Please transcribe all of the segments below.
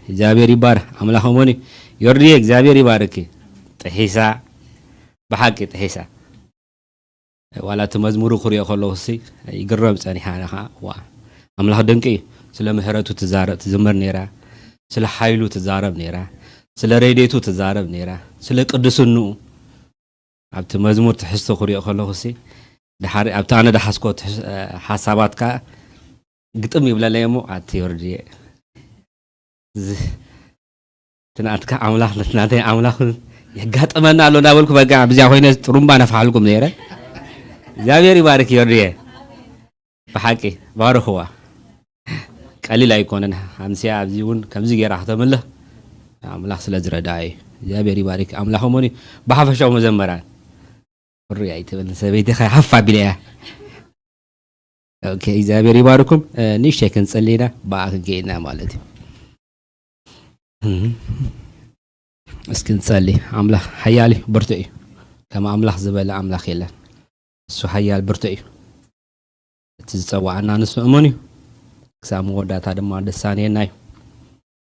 እግዚኣብሔር ይባረክ። ኣምላኽ እሞን እዩ። ዮርድየ እግዚኣብሔር ይባርክ። ጥሒሳ፣ ብሓቂ ጥሒሳ። ዋላ እቲ መዝሙሩ ክሪኦ ከለኹ ሲ ይግረም ጸኒሓ። ኣነ ኸዓ ዋ፣ ኣምላኽ ድንቂ እዩ። ስለ ምሕረቱ ትዛረብ ትዝምር ነይራ፣ ስለ ሓይሉ ትዛረብ ነይራ፣ ስለ ረድኤቱ ትዛረብ ነይራ፣ ስለ ቅድስንኡ። ኣብቲ መዝሙር ትሕዝቶ ክሪኦ ከለኹ ሲ ድሓር ኣብቲ ኣነ ድሓዝኮ ትሕዝ- ሓሳባት ከኣ ግጥም ይብለለይ እሞ ኣቲ ወርድየ ትናትካ ኣምላኽ ናተይ ኣምላኽ የጋጥመና ኣሎ እንዳበልኩ በቃ ብዚያ ኮይነ ጥሩምባ ነፍሓልኩም ነይረ። እግዚኣብሔር ይባርክ ዮርድየ። ብሓቂ ባርኽዋ። ቀሊል ኣይኮነን። ኣምስያ ኣብዚ እውን ከምዚ ገይራ ከተምልኽ ኣምላኽ ስለ ዝረድኣ እዩ። እግዚኣብሔር ይባርክ። ኣምላኽ እሞን እዩ። ብሓፈሻዊ መዘመራን ፍርይ ኣይትበል። ሰበይቲ ከይ ሓፍ ኣቢለ እያ። ኦኬ፣ እግዚኣብሔር ይባርኩም። እ፣ ንእሽተይ ክንጸሊ ኢና፣ ብኣ ክንከይድ ኢና ማለት እዩ። እም፣ እስኪ ንጸሊ። ኣምላኽ ሓያል እዩ፣ ብርቱዕ እዩ። ከም ኣምላኽ ዝበለ ኣምላኽ የለን። እሱ ሓያል ብርቱዕ እዩ። እቲ ዝጸዋዓና ንሱ እሙን እዩ። ክሳብ መወዳእታ ድማ ደሳንየና እዩ።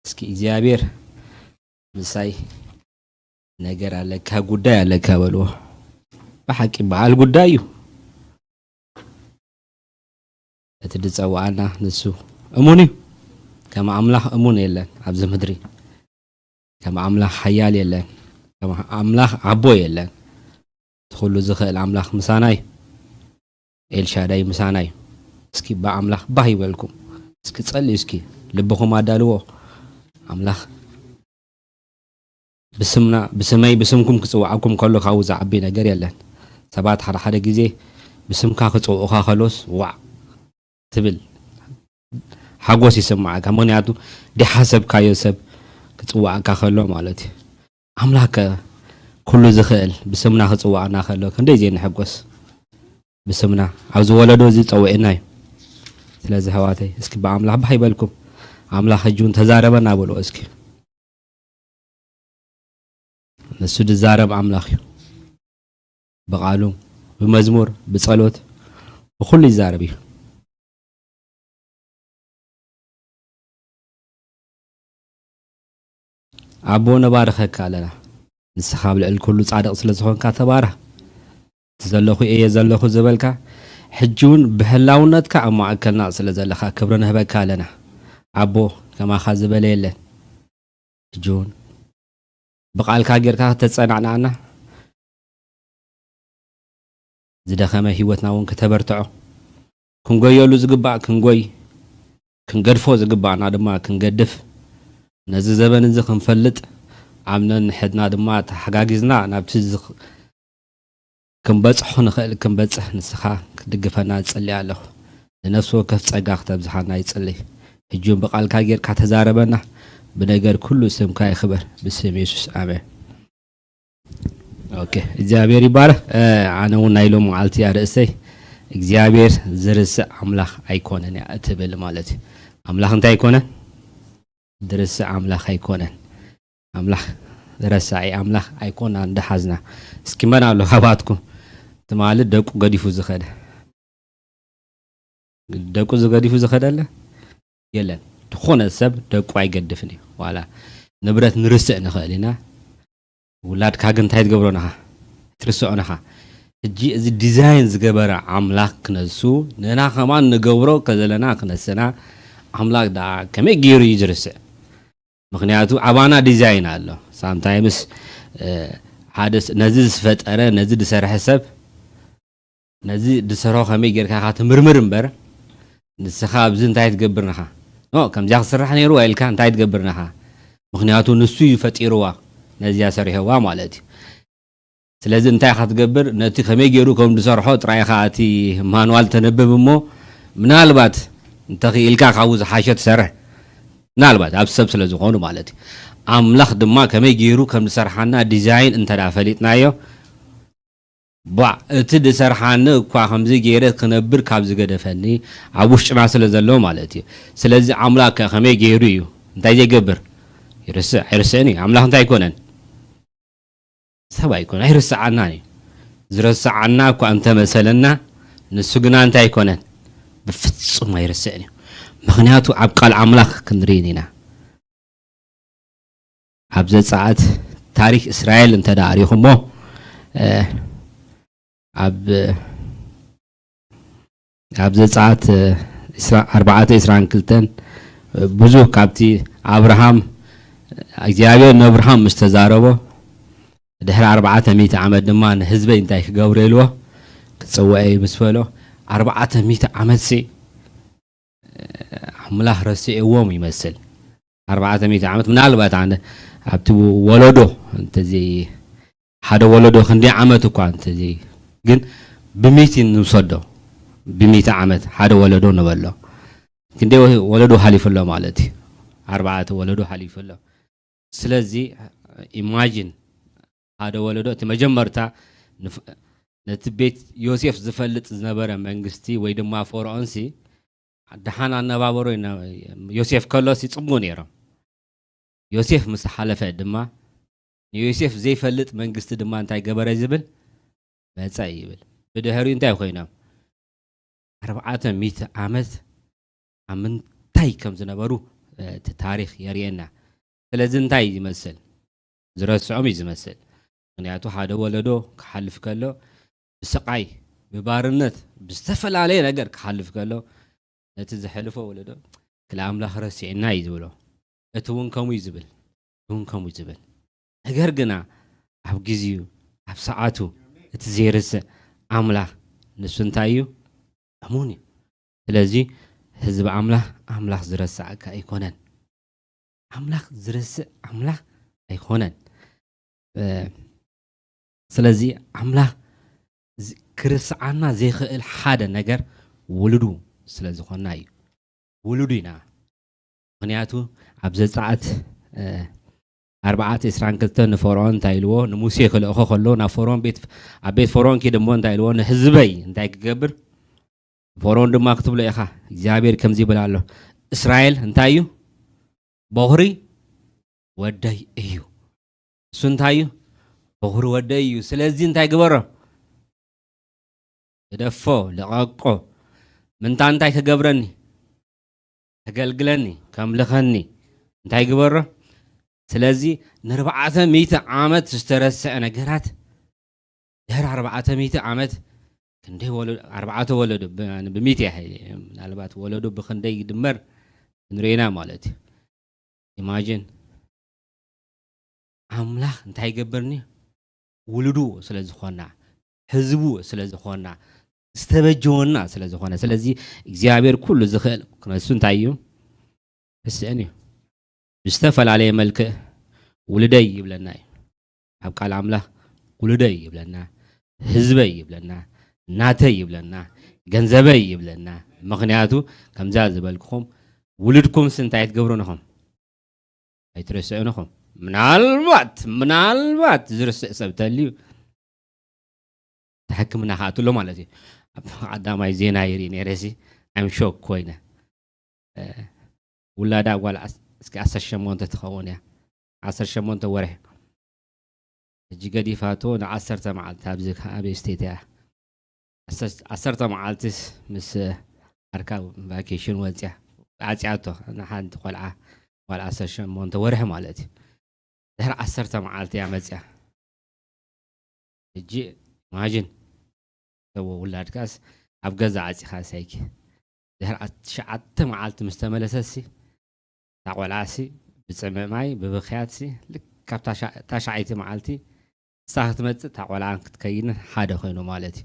እስኪ እግዚኣብሔር ምሳይ ነገር ኣለካ፣ ጉዳይ ኣለካ በልዎ። ብሓቂ በዓል ጉዳይ እዩ። እቲ ዝጸዋዓና ንሱ እሙን እዩ። ከም ኣምላኽ እሙን የለን ኣብዚ ምድሪ። ከም ኣምላኽ ሓያል የለን። ከም ኣምላኽ ኣቦ የለን። እቲ ኩሉ ዝኽእል ኣምላኽ ምሳና እዩ። ኤልሻዳይ ምሳና እዩ። እስኪ ብኣምላኽ ባህ ይበልኩም። እስኪ ጸልዩ፣ እስኪ ልብኹም ኣዳልዎ። ኣምላኽ ብስምና፣ ብስመይ፣ ብስምኩም ክጽውዓኩም ከሎ ካብኡ ዝዓቢ ነገር የለን። ሰባት ሓደ ሓደ ግዜ ብስምካ ክጽውዑኻ ከሎስ ዋዕ ትብል፣ ሓጎስ ይስምዓካ። ምኽንያቱ ዲሓሰብካዮ ሰብ ክጽውዓካ ከሎ ማለት እዩ። ኣምላኽ ከ ኩሉ ዝኽእል ብስምና ክጽውዓና ከሎ ክንደይ ዘይንሕጎስ። ብስምና ኣብዚ ወለዶ እዚ ጸዊዕና እዩ። ስለዚ ኣሕዋተይ እስኪ ብኣምላኽ ባህ ይበልኩም። ኣምላኽ ሕጂ እውን ተዛረበና በልዎ እስኪ። ንሱ ዝዛረብ ኣምላኽ እዩ። ብቓሉ፣ ብመዝሙር፣ ብጸሎት፣ ብኹሉ ይዛረብ እዩ። ኣቦ ነባርኸካ ኣለና። ንስኻ ኣብ ልዕሊ ኩሉ ጻድቕ ስለ ዝኾንካ ተባረኽ። እቲ ዘለኹ እየ ዘለኹ ዝበልካ፣ ሕጂ እውን ብህላውነትካ ኣብ ማእከልና ስለ ዘለኻ ክብሪ ንህበካ ኣለና። ኣቦ ከማኻ ዝበለ የለን። ሕጂ እውን ብቓልካ ጌርካ ከተጸናንዓና፣ ዝደኸመ ህይወትና እውን ከተበርትዖ፣ ክንጎየሉ ዝግባእ ክንጎይ፣ ክንገድፎ ዝግባእና ድማ ክንገድፍ፣ ነዚ ዘበን እዚ ክንፈልጥ፣ ኣብ ነንሕድና ድማ ተሓጋጊዝና ናብቲ ዝኽ-፣ ክንበጽሖ ንኽእል ክንበጽሕ ንስኻ ክትድግፈና እጽሊ ኣለኹ። ንነፍሲ ወከፍ ጸጋ ክተብዝሓና ይጽሊ። ሕጂ እውን ብቓልካ ጌርካ ተዛረበና፣ ብነገር ኩሉ ስምካ ይኽበር። ብስም የሱስ ኣሜን። ኦኬ፣ እግዚኣብሔር ይባረክ። እ፣ ኣነ እውን ናይ ሎም መዓልቲ ኣርእስተይ እግዚኣብሔር ዝርስዕ ኣምላኽ ኣይኮነን እያ እትብል ማለት እዩ። ኣምላኽ እንታይ ኣይኮነን? ዝርስዕ ኣምላኽ ኣይኮነን። ኣምላኽ ረሳዒ ኣምላኽ ኣይኮና እንዳሓዝና። እስኪ መን ኣሎ ካባትኩም ትማሊ ደቁ ገዲፉ ዝኸደ? ደቁ ዝገዲፉ ዝኸደ ኣለ? የለን። ዝኾነ ሰብ ደቁ ኣይገድፍን እዩ። ዋላ ንብረት ንርስዕ ንኽእል ኢና። ውላድካ ግን እንታይ ትገብሮ ነኻ? ትርስዖ ነኻ። ሕጂ እዚ ዲዛይን ዝገበረ ኣምላኽ ክነሱ፣ ንና ከማን ንገብሮ ከዘለና ክነስና፣ ኣምላኽ ደኣ ከመይ ገይሩ እዩ ዝርስዕ? ምኽንያቱ ኣባና ዲዛይን ኣሎ። ሳምታይምስ፣ እ፣ ሓደ ስ-፣ ነዚ ዝፈጠረ፣ ነዚ ዝሰርሐ ሰብ፣ ነዚ ዝሰርሖ ከመይ ጌርካ ኢኻ ትምርምር እምበር፣ ንስኻ ኣብዚ እንታይ ትገብር ነኻ? ኖ፣ ከምዚኣ ክስራሕ ነይርዋ ኢልካ እንታይ ትገብር ነኻ? ምኽንያቱ ንሱ እዩ ፈጢርዋ፣ ነዚኣ ሰሪሕዋ ማለት እዩ። ስለዚ እንታይ ኢኻ ትገብር? ነቲ ከመይ ገይሩ ከም ዝሰርሖ ጥራይ ኢኻ እቲ ማንዋል ተንብብ እሞ፣ ምናልባት እንተኽኢልካ ካብኡ ዝሓሸ ትሰርሕ። ምናልባት ኣብ ሰብ ስለ ዝኾኑ ማለት እዩ። ኣምላኽ ድማ ከመይ ገይሩ ከም ዝሰርሓና ዲዛይን እንተ ደኣ ፈሊጥናዮ፣ ባዕ፣ እቲ ዝሰርሓኒ እኳ ከምዚ ገይረ ክነብር ካብ ዝገደፈኒ፣ ኣብ ውሽጥና ስለ ዘሎ ማለት እዩ። ስለዚ ኣምላኽ ከ ከመይ ገይሩ እዩ? እንታይ ዘይገብር? ይርስዕ፣ ኣይርስዕን እዩ። ኣምላኽ እንታይ ኣይኮነን? ሰብ ኣይኮነን፣ ኣይርስዓናን እዩ። ዝረስዓና እኳ እንተመሰለና፣ ንሱ ግና እንታይ ኣይኮነን? ብፍጹም ኣይርስዕን እዩ። ምኽንያቱ ኣብ ቃል ኣምላኽ ክንርኢ ኢና። ኣብ ዘጸኣት ታሪኽ እስራኤል እንተ ደኣ ርኢኹሞ፣ እ፣ ኣብ ኣብ ዘጸኣት፣ እ፣ ዕስራ፣ ኣርባዕተ ዕስራን ክልተን፣ እ፣ ብዙሕ ካብቲ ኣብርሃም እግዚኣብሔር ንኣብርሃም ምስ ተዛረቦ፣ ድሕሪ ኣርባዕተ ሚእቲ ዓመት ድማ ንህዝበይ እንታይ ክገብሮ ኢልዎ፣ ክጽውዐ እዩ ምስ በሎ፣ ኣርባዕተ ሚእቲ ዓመትሲ ኣምላኽ ረሲዕዎም ይመስል። ኣርባዕተ ሚእቲ ዓመት ምናልባት ኣነ ኣብቲ ወለዶ እንተዘይ ሓደ ወለዶ ክንደይ ዓመት እኳ እንተዘይ ግን ብሚእቲ ንውሰዶ፣ ብሚእቲ ዓመት ሓደ ወለዶ ንበሎ። ክንደይ ወለዶ ሓሊፉ ኣሎ ማለት እዩ? ኣርባዕተ ወለዶ ሓሊፉ ኣሎ። ስለዚ ኢማጂን ሓደ ወለዶ እቲ መጀመርታ ንፍ-፣ ነቲ ቤት ዮሴፍ ዝፈልጥ ዝነበረ መንግስቲ ወይ ድማ ፈርዖንሲ ደሓን ኣነባበሮ ይነ-፣ ዮሴፍ ከሎሲ ጽምኡ ነይሮም። ዮሴፍ ምስ ሓለፈ ድማ ንዮሴፍ ዘይፈልጥ መንግስቲ ድማ እንታይ ገበረ ዝብል መጸ ይብል። ብድሕሪኡ እንታይ ኮይኖም? ኣርባዕተ ሚእቲ ዓመት ኣብ ምንታይ ከም ዝነበሩ፣ እ፣ እቲ ታሪኽ የርእየና። ስለዚ እንታይ እዩ ዝመስል? ዝረስዖም እዩ ዝመስል። ምኽንያቱ ሓደ ወለዶ ክሓልፍ ከሎ ብስቓይ፣ ብባርነት፣ ብዝተፈላለየ ነገር ክሓልፍ ከሎ ነቲ ዘሕልፎ ወለዶ ክለ ኣምላኽ ረሲዕና እዩ ዝብሎ። እቲ እውን ከምኡ እዩ ዝብል። እቲ እውን ከምኡ እዩ ዝብል። ነገር ግና ኣብ ግዜኡ፣ ኣብ ሰዓቱ እቲ ዘይርስዕ ኣምላኽ ንሱ እንታይ እዩ? እሙን እዩ። ስለዚ ህዝቢ ኣምላኽ፣ ኣምላኽ ዝረስዓካ ኣይኮነን። ኣምላኽ ዝረስዕ ኣምላኽ ኣይኮነን። እ፣ ስለዚ ኣምላኽ ዝ-፣ ክርስዓና ዘይኽእል ሓደ ነገር ውሉዱ ስለ ዝኾንና እዩ። ውሉዱ ኢና። ምኽንያቱ ኣብ ዘጸኣት፣ እ፣ ኣርባዕተ ዕስራን ክልተን ንፈርዖን እንታይ ኢልዎ? ንሙሴ ክልእኾ ከሎ ናብ ፈርዖን ቤት፣ ኣብ ቤት ፈርዖን ኪድ እሞ እንታይ ኢልዎ? ንህዝበይ እንታይ ክገብር? ፈርዖን ድማ ክትብሎ ኢኻ፣ እግዚኣብሔር ከምዚ ይብል ኣሎ፣ እስራኤል እንታይ እዩ? በኹሪ ወደይ እዩ። እሱ እንታይ እዩ? በኹሪ ወደይ እዩ። ስለዚ እንታይ ግበሮ? ግደፎ፣ ልቐቆ። ምንታ እንታይ ክገብረኒ? ከገልግለኒ፣ ከምልኸኒ። እንታይ ግበሮ? ስለዚ ንኣርባዕተ ሚእቲ ዓመት ዝተረስዐ ነገራት ድሕሪ ኣርባዕተ ሚእቲ ዓመት ክንደይ ወለዶ፣ ኣርባዕተ ወለዶ፣ ብ-፣ ኣነ ብሚእቲ እየ ሓይለ፣ ምናልባት ወለዶ ብኽንደይ ይድመር ክንሪኤና ማለት እዩ። ኢማጂን ኣምላኽ እንታይ ይገብርኒ? ውሉዱ ስለ ዝኾና፣ ህዝቡ ስለ ዝኾና፣ ዝተበጀወና ስለ ዝኾነ። ስለዚ እግዚኣብሔር ኩሉ ዝኽእል ክነሱ እንታይ እዩ? ርስዕን እዩ። ብዝተፈላለየ መልክዕ ውሉደይ ይብለና እዩ። ኣብ ቃል ኣምላኽ ውሉደይ ይብለና፣ ህዝበይ ይብለና፣ ናተይ ይብለና፣ ገንዘበይ ይብለና። ምኽንያቱ ከምዛ ዝበልኩኹም ውሉድኩምስ እንታይ ትገብሩን ኢኹም? ኣይትርስዑን ኢኹም። ምናልባት፣ ምናልባት ዝርስዕ ሰብ ተልዩ እቲ ሕክምና ክኣቱ ኣሎ ማለት እዩ። ኣብ ቀዳማይ ዜና ይርኢ ነይረ ሲ፣ I'm shock ኮይነ። እ፣ ውላዳ ጓል ዓስ-፣ እስኪ ዓሰርተ ሸሞንተ ትኸውን እያ። ዓሰርተ ሸሞንተ ወርሒ። ሕጂ ገዲፋቶ ንዓሰርተ መዓልቲ ኣብዚ ከ-፣ ኣብ ስቴት እያ። ዓሰርተ፣ ዓሰርተ መዓልትስ ምስ ዓርካ ቫኬሽን ወፅያ። ዓፅያቶ ንሓንቲ ቆልዓ ጓል ዓሰርተ ሸሞንተ ወርሒ ማለት እዩ። ድሕሪ ዓሰርተ መዓልቲ እያ መፅያ። ሕጂ ኢማጂን ተዎ ውላድካስ ኣብ ገዛ ዓፂኻ ሳይኪ። ድሕሪ ዓ-፣ ትሽዓተ መዓልቲ ምስ ተመለሰሲ እታ ቆልዓሲ ብፅምእ ማይ ብብኽያትሲ ልክ ካብ ታሻ-፣ ታሻዓይቲ መዓልቲ ንሳ ክትመፅእ እታ ቆልዓ ክትከይድን ሓደ ኮይኑ ማለት እዩ።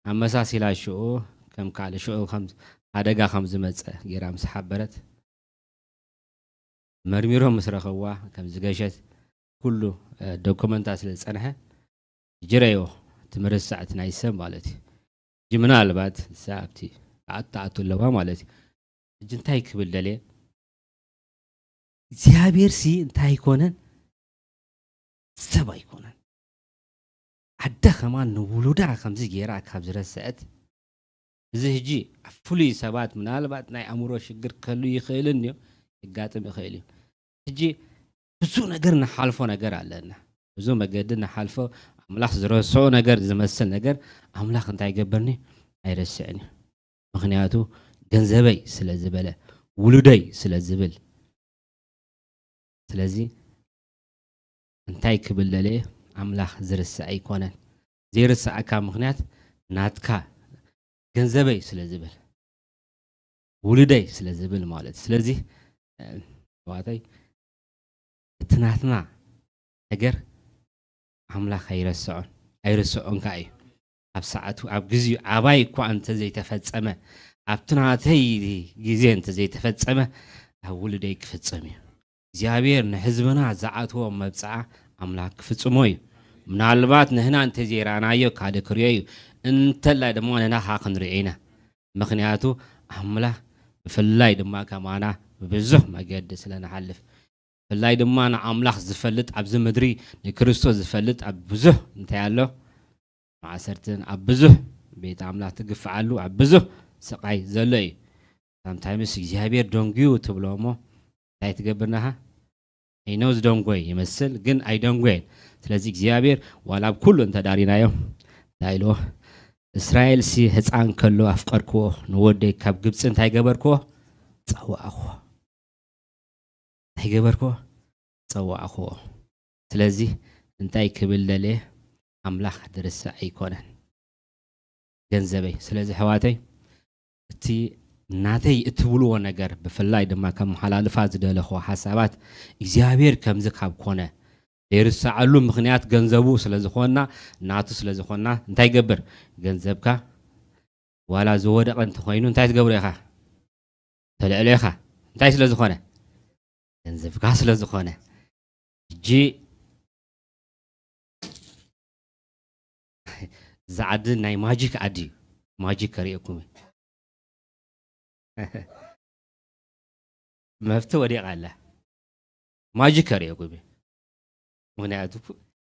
ኣመሳሲላ ሽዑ ከም ካልእ ሽዑ ከም ሓደጋ ከም ዝመፀ ገይራ ምስ ሓበረት መርሚሮም ምስ ረኸብዋ ከም ዝገሸት ኩሉ፣ እ፣ ዶኩመንታ ስለ ዝጸንሐ፣ ጅረዮ ትምርሳዕ እቲ ናይ ሰብ ማለት እዩ። ሕጂ ምናልባት ንሳ ኣብቲ ተኣቱ ኣለዋ ማለት እዩ። ሕጂ እንታይ ክብል ደልየ? እግዚኣብሔር ሲ እንታይ ኣይኮነን? ሰብ ኣይኮነን። ኣደ ከማን ንውሉዳ ከምዚ ገይራ ካብ ዝረስዐት፣ እዚ ሕጂ ኣብ ፍሉይ ሰባት ምናልባት ናይ ኣእምሮ ሽግር ክህሉ ይኽእልን እዩ፣ የጋጥም ይኽእል እዩ። ሕጂ ብዙ ነገር ንሓልፎ ነገር ኣለና። ብዙ መገዲ ንሓልፎ፣ ኣምላኽ ዝረስዖ ነገር ዝመስል ነገር ኣምላኽ እንታይ ይገብርኒ? ኣይረስዕን እዩ። ምኽንያቱ ገንዘበይ ስለ ዝበለ፣ ውሉደይ ስለ ዝብል። ስለዚ እንታይ ክብል ደልየ? ኣምላኽ ዝርስዕ ኣይኮነን። ዘይርስዓካ ምኽንያት ናትካ፣ ገንዘበይ ስለ ዝብል፣ ውሉደይ ስለ ዝብል ማለት እዩ። ስለዚ፣ እ፣ ኣሕዋተይ፣ እቲ ናትና ነገር ኣምላኽ ኣይረስዖን፣ ኣይርስዖን ከኣ እዩ። ኣብ ሰዓቱ፣ ኣብ ግዜኡ፣ ኣባይ እኳ እንተ ዘይተፈጸመ፣ ኣብቲ ናተይ ግዜ እንተ ዘይተፈጸመ፣ ኣብ ውሉደይ ክፍጸም እዩ። እግዚኣብሔር ንህዝብና ዝኣትዎ መብጽዓ ኣምላኽ ክፍጽሞ እዩ። ምናልባት ንህና እንተ ዘይረኣናዮ ካልእ ክርእዮ እዩ። እንተላይ ድማ ንህና ከኣ ክንርእዮ ኢና። ምኽንያቱ ኣምላኽ ብፍላይ ድማ ከማና ብብዙሕ መገዲ ስለ ንሓልፍ፣ ብፍላይ ድማ ንኣምላኽ ዝፈልጥ ኣብዚ ምድሪ ንክርስቶስ ዝፈልጥ ኣብ ብዙሕ እንታይ ኣሎ? ማእሰርትን ኣብ ብዙሕ ቤት ኣምላኽ ትግፍዓሉ ኣብ ብዙሕ ስቓይ ዘሎ እዩ። ሳምታይምስ እግዚኣብሔር ደንጉዩ ትብሎ እሞ እንታይ ትገብር ናኻ? I know ዝደንጎየ ይመስል ግን ኣይደንጎየን። ስለዚ እግዚኣብሔር ዋላ ኣብ ኩሉ እንተዳሪናዮ እንታይ ኢልዎ? እስራኤልሲ ህፃን ከሎ ኣፍቀርክዎ፣ ንወደይ ካብ ግብፂ እንታይ ገበርክዎ? ጸዋዕኽዎ። እንታይ ገበርክዎ? ጸዋዕኽዎ። ስለዚ እንታይ ክብል ደልየ? ኣምላኽ ድርስዕ ኣይኮነን። ገንዘበይ። ስለዚ ኣሕዋተይ፣ እቲ ናተይ እትብልዎ ነገር፣ ብፍላይ ድማ ከመሓላልፋ ዝደለኹዎ ሓሳባት፣ እግዚኣብሔር ከምዚ ካብ ኮነ፣ ዘይርሰዓሉ ምኽንያት ገንዘቡ ስለ ዝኾንና፣ ናቱ ስለ ዝኾንና፣ እንታይ ይገብር? ገንዘብካ ዋላ ዝወደቐ እንተኾይኑ እንታይ ትገብሮ ኢኻ? ተልዕሎ ኢኻ። እንታይ ስለ ዝኾነ? ገንዘብካ ስለ ዝኾነ። ሕጂ እዛ ዓዲ ናይ ማጂክ ዓዲ እዩ። ማጂክ ከርእየኩም እየ። መፍትሒ ወዲቓ ኣላ። ማጂክ ከርእየኩም እየ። ምኽንያቱ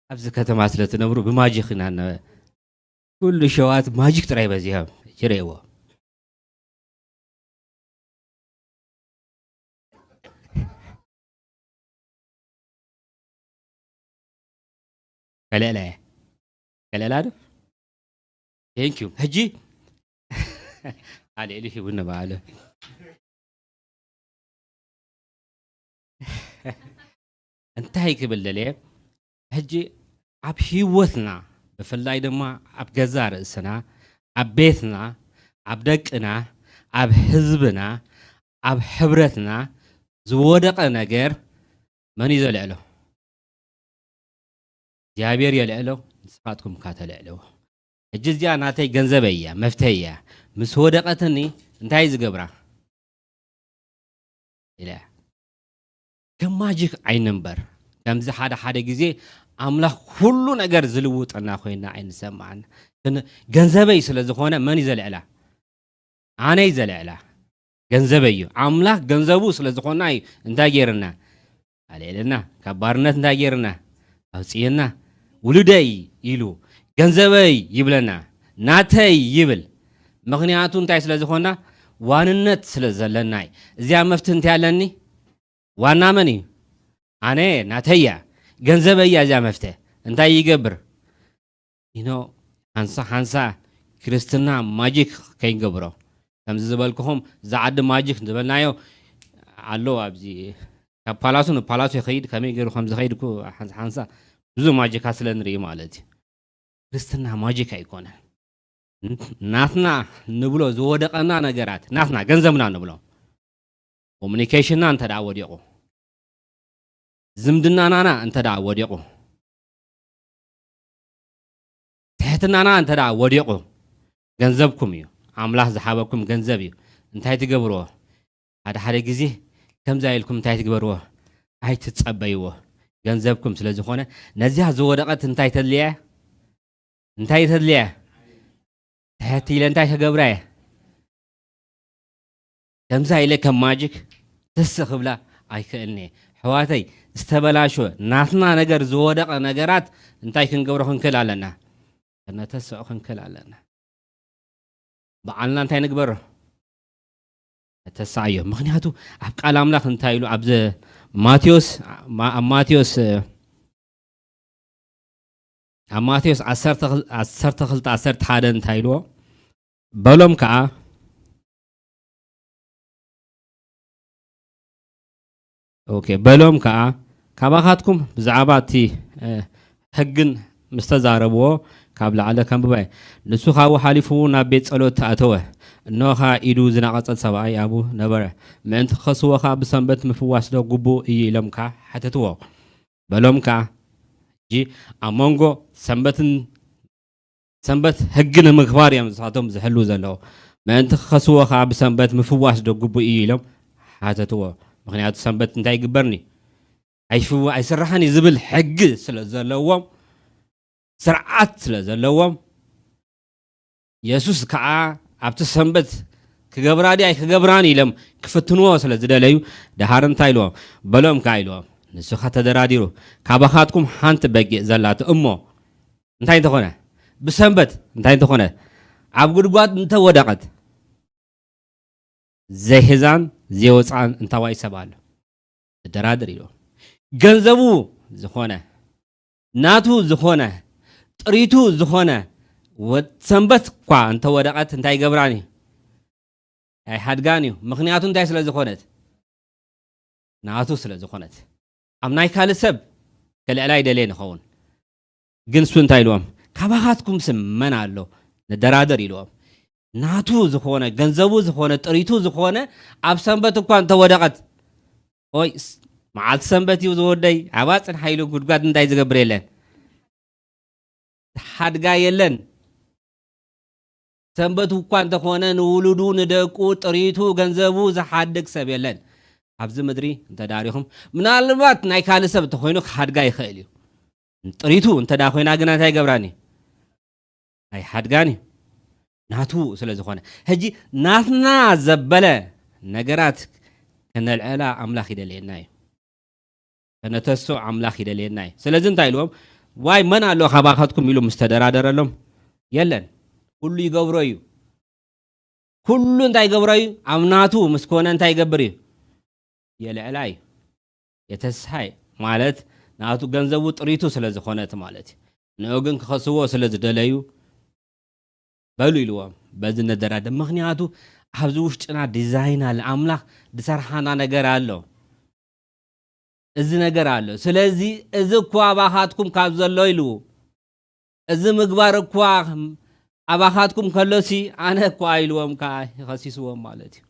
ኣብዚ ከተማ ስለ ትነብሩ ብማጂክ ኢና ነ-፣ ኩሉ ሸዋት ማጂክ ጥራይ በዚሖም። ይርእይዎ። ከለላ እየ። ከለላ ዶ? Thank you። ሕጂ ኣልዕሉ ሂቡኒ በዓሉ። እንታይ ክብል ደልየ? ሕጂ ኣብ ህይወትና፣ ብፍላይ ድማ ኣብ ገዛ ርእስና፣ ኣብ ቤትና፣ ኣብ ደቅና፣ ኣብ ህዝብና፣ ኣብ ሕብረትና ዝወደቐ ነገር መን እዩ ዘልዕሎ? እግዚኣብሔር የልዕሎ፣ ንስኻትኩም እካ ተልዕልዎ። ሕጂ እዚኣ ናተይ ገንዘበይ እያ፣ መፍትሐይ እያ። ምስ ወደቐትኒ እንታይ ዝገብራ? ኢለ። ከም ማጂክ ኣይንንበር። ከምዚ ሓደ ሓደ ግዜ ኣምላኽ ኩሉ ነገር ዝልውጠና ኮይና ኣይንሰማዕን። ግን ገንዘበይ ስለ ዝኾነ መን እዩ ዘልዕላ? ኣነ እዩ ዘልዕላ። ገንዘበይ እዩ። ኣምላኽ ገንዘቡ ስለ ዝኾና እዩ እንታይ ገይርና? ኣልዕልና። ካብ ባርነት እንታይ ገይርና? ኣውፅእና። ውሉደይ ኢሉ ገንዘበይ ይብለና። ናተይ ይብል። ምኽንያቱ እንታይ ስለ ዝኾና? ዋንነት ስለ ዘለና እዩ። እዚኣ መፍትሒ እንታይ ኣለኒ? ዋና መን እዩ? ኣነ፣ ናተይ እያ። ገንዘበይ እያ እዚኣ መፍትሒ። እንታይ ይገብር? ኢኖ፣ ሓንሳ ሓንሳ ክርስትና ማጂክ ከይንገብሮ። ከምዚ ዝበልኩኹም፣ እዛ ዓዲ ማጂክ ዝበልናዮ ኣሎ ኣብዚ። ካብ ፓላሱ ንፓላሱ ይኸይድ፣ ከመይ ገይሩ ከም ዝኸይድ እኮ ሓንሳ ሓንሳ ብዙ ማጂካ ስለ ንርኢ ማለት እዩ። ክርስትና ማጂክ ኣይኮነን። ን-፣ ናትና ንብሎ ዝወደቐና ነገራት፣ ናትና ገንዘብና ንብሎ፣ ኮሙኒኬሽንና እንተ ደኣ ወዲቑ፣ ዝምድናናና እንተ ደኣ ወዲቑ፣ ትሕትናና እንተ ደኣ ወዲቑ፣ ገንዘብኩም እዩ። ኣምላኽ ዝሃበኩም ገንዘብ እዩ። እንታይ ትገብርዎ? ሓደ ሓደ ግዜ ከምዛ ኢልኩም እንታይ ትግበርዎ? ኣይትጸበይዎ። ገንዘብኩም ስለ ዝኾነ፣ ነዚኣ ዝወደቐት እንታይ ተድልያ? እንታይ ተድልያ? ትሕት ኢለ እንታይ ክገብራ እየ? ከምዛ ኢለ ከም ማጂክ ደስ ክብላ ኣይክእልኒ። ኣሕዋተይ፣ ዝተበላሸወ ናትና ነገር ዝወደቐ ነገራት እንታይ ክንገብሮ ክንክእል ኣለና? ከነተስዖ ክንክእል ኣለና። በዓልና እንታይ ንግበሮ? ነተስዓዮ። ምኽንያቱ ኣብ ቃል ኣምላኽ እንታይ ኢሉ? ኣብ ዘ-፣ ማቴዎስ፣ ማ-፣ ኣብ ማቴዎስ፣ ኣብ ማቴዎስ ዓሰርተ ክልተ፣ ዓሰርተ ክልተ፣ ዓሰርተ ሓደ እንታይ ኢልዎ? በሎም ከኣ፣ ኦኬ፣ በሎም ከኣ፣ ካባኻትኩም ብዛዕባ እቲ ሕግን ምስ ተዛረብዎ ካብ ላዕሊ ከንብባ እየ። ንሱ ካብኡ ሓሊፉ ናብ ቤት ጸሎት ኣተወ። እንሆ ኸኣ ኢዱ ዝነቐጸት ሰብኣይ ኣብኡ ነበረ። ምእንቲ ክኸስዎ ኸኣ ብሰንበት ምፍዋስ ዶ ግቡእ እዩ ኢሎም ከኣ ሓተትዎ። በሎም ከኣ ሕጂ ኣብ መንጎ ሰንበትን ሰንበት ሕጊ ንምኽባር እዮም ንሳቶም ዝሕልዉ ዘለዉ። ምእንቲ ክኸስዎ ኸኣ ብሰንበት ምፍዋስ ዶ ግቡእ እዩ ኢሎም ሓተትዎ። ምኽንያቱ ሰንበት እንታይ ይግበርኒ ኣይፍው ኣይስራሕን እዩ ዝብል ሕጊ ስለ ዘለዎም ስርዓት ስለ ዘለዎም የሱስ ከዓ ኣብቲ ሰንበት ክገብራ ድዩ ኣይክገብራን ኢሎም ክፍትንዎ ስለ ዝደለዩ ደሃር እንታይ ኢልዎም በሎም ከዓ ኢልዎም ንሱ ከዓ ተደራዲሩ ካባኻትኩም ሓንቲ በጊዕ ዘላቶ እሞ እንታይ እንተኾነ ብሰንበት እንታይ እንተኾነ ኣብ ጉድጓድ እንተወደቐት ዘይሕዛን ዘይወፅዓን እንታዋይ ሰብ ኣሎ ዝደራደር ኢልዎም ገንዘቡ ዝኾነ ናቱ ዝኾነ ጥሪቱ ዝኾነ ሰንበት እኳ እንተወደቐት እንታይ ይገብራን እዩ ኣይሓድጋን እዩ ምኽንያቱ እንታይ ስለ ዝኾነት ናቱ ስለ ዝኾነት ኣብ ናይ ካልእ ሰብ ከልዕላ ይደልየ ንኸውን ግን እሱ እንታይ ኢልዎም ካባኻትኩም ስም መን ኣሎ ንደራደር ኢልዎም ናቱ ዝኾነ ገንዘቡ ዝኾነ ጥሪቱ ዝኾነ ኣብ ሰንበት እኳ እንተወደቐት ኦይ መዓልቲ ሰንበት እዩ ዝወደይ ኣባ ፅንሓ ኢሉ ጉድጓድ እንታይ ዝገብር የለን ሓድጋ የለን ሰንበት እኳ እንተኾነ ንውሉዱ ንደቁ ጥሪቱ ገንዘቡ ዝሓድግ ሰብ የለን ኣብዚ ምድሪ እንተዳሪኹም ምናልባት ናይ ካልእ ሰብ እንተኮይኑ ክሓድጋ ይኽእል እዩ ጥሪቱ እንተዳ ኮይና ግና እንታይ ገብራኒ ኣይሓድጋን እዩ ናቱ ስለ ዝኾነ ሕጂ ናትና ዘበለ ነገራት ከነልዕላ ኣምላኽ ይደልየና እዩ ከነተስዕ ኣምላኽ ይደልየና እዩ ስለዚ እንታይ ኢልዎም ዋይ መን ኣሎ ካባኻትኩም ኢሉ ምስ ተደራደረሎም የለን ኩሉ ይገብሮ እዩ ኩሉ እንታይ ይገብሮ እዩ ኣብ ናቱ ምስ ኮነ እንታይ ይገብር እዩ የልዕላ እዩ የተስሓይ ማለት ናቱ ገንዘቡ ጥሪቱ ስለ ዝኾነት ማለት እዩ ንኡ ግን ክኸስዎ ስለ ዝደለዩ በሉ ኢልዎም በዚ ነደራደ ምክንያቱ ኣብዚ ውሽጥና ዲዛይን ኣለ ኣምላኽ ዝሰርሓና ነገር ኣሎ እዚ ነገር ኣሎ ስለዚ እዚ እኮ ኣባኻትኩም ካብ ዘሎ ኢሉ እዚ ምግባር እኳ ኣባኻትኩም ከሎሲ ኣነ እኳ ኢልዎም ከዓ ይኸሲስዎም ማለት እዩ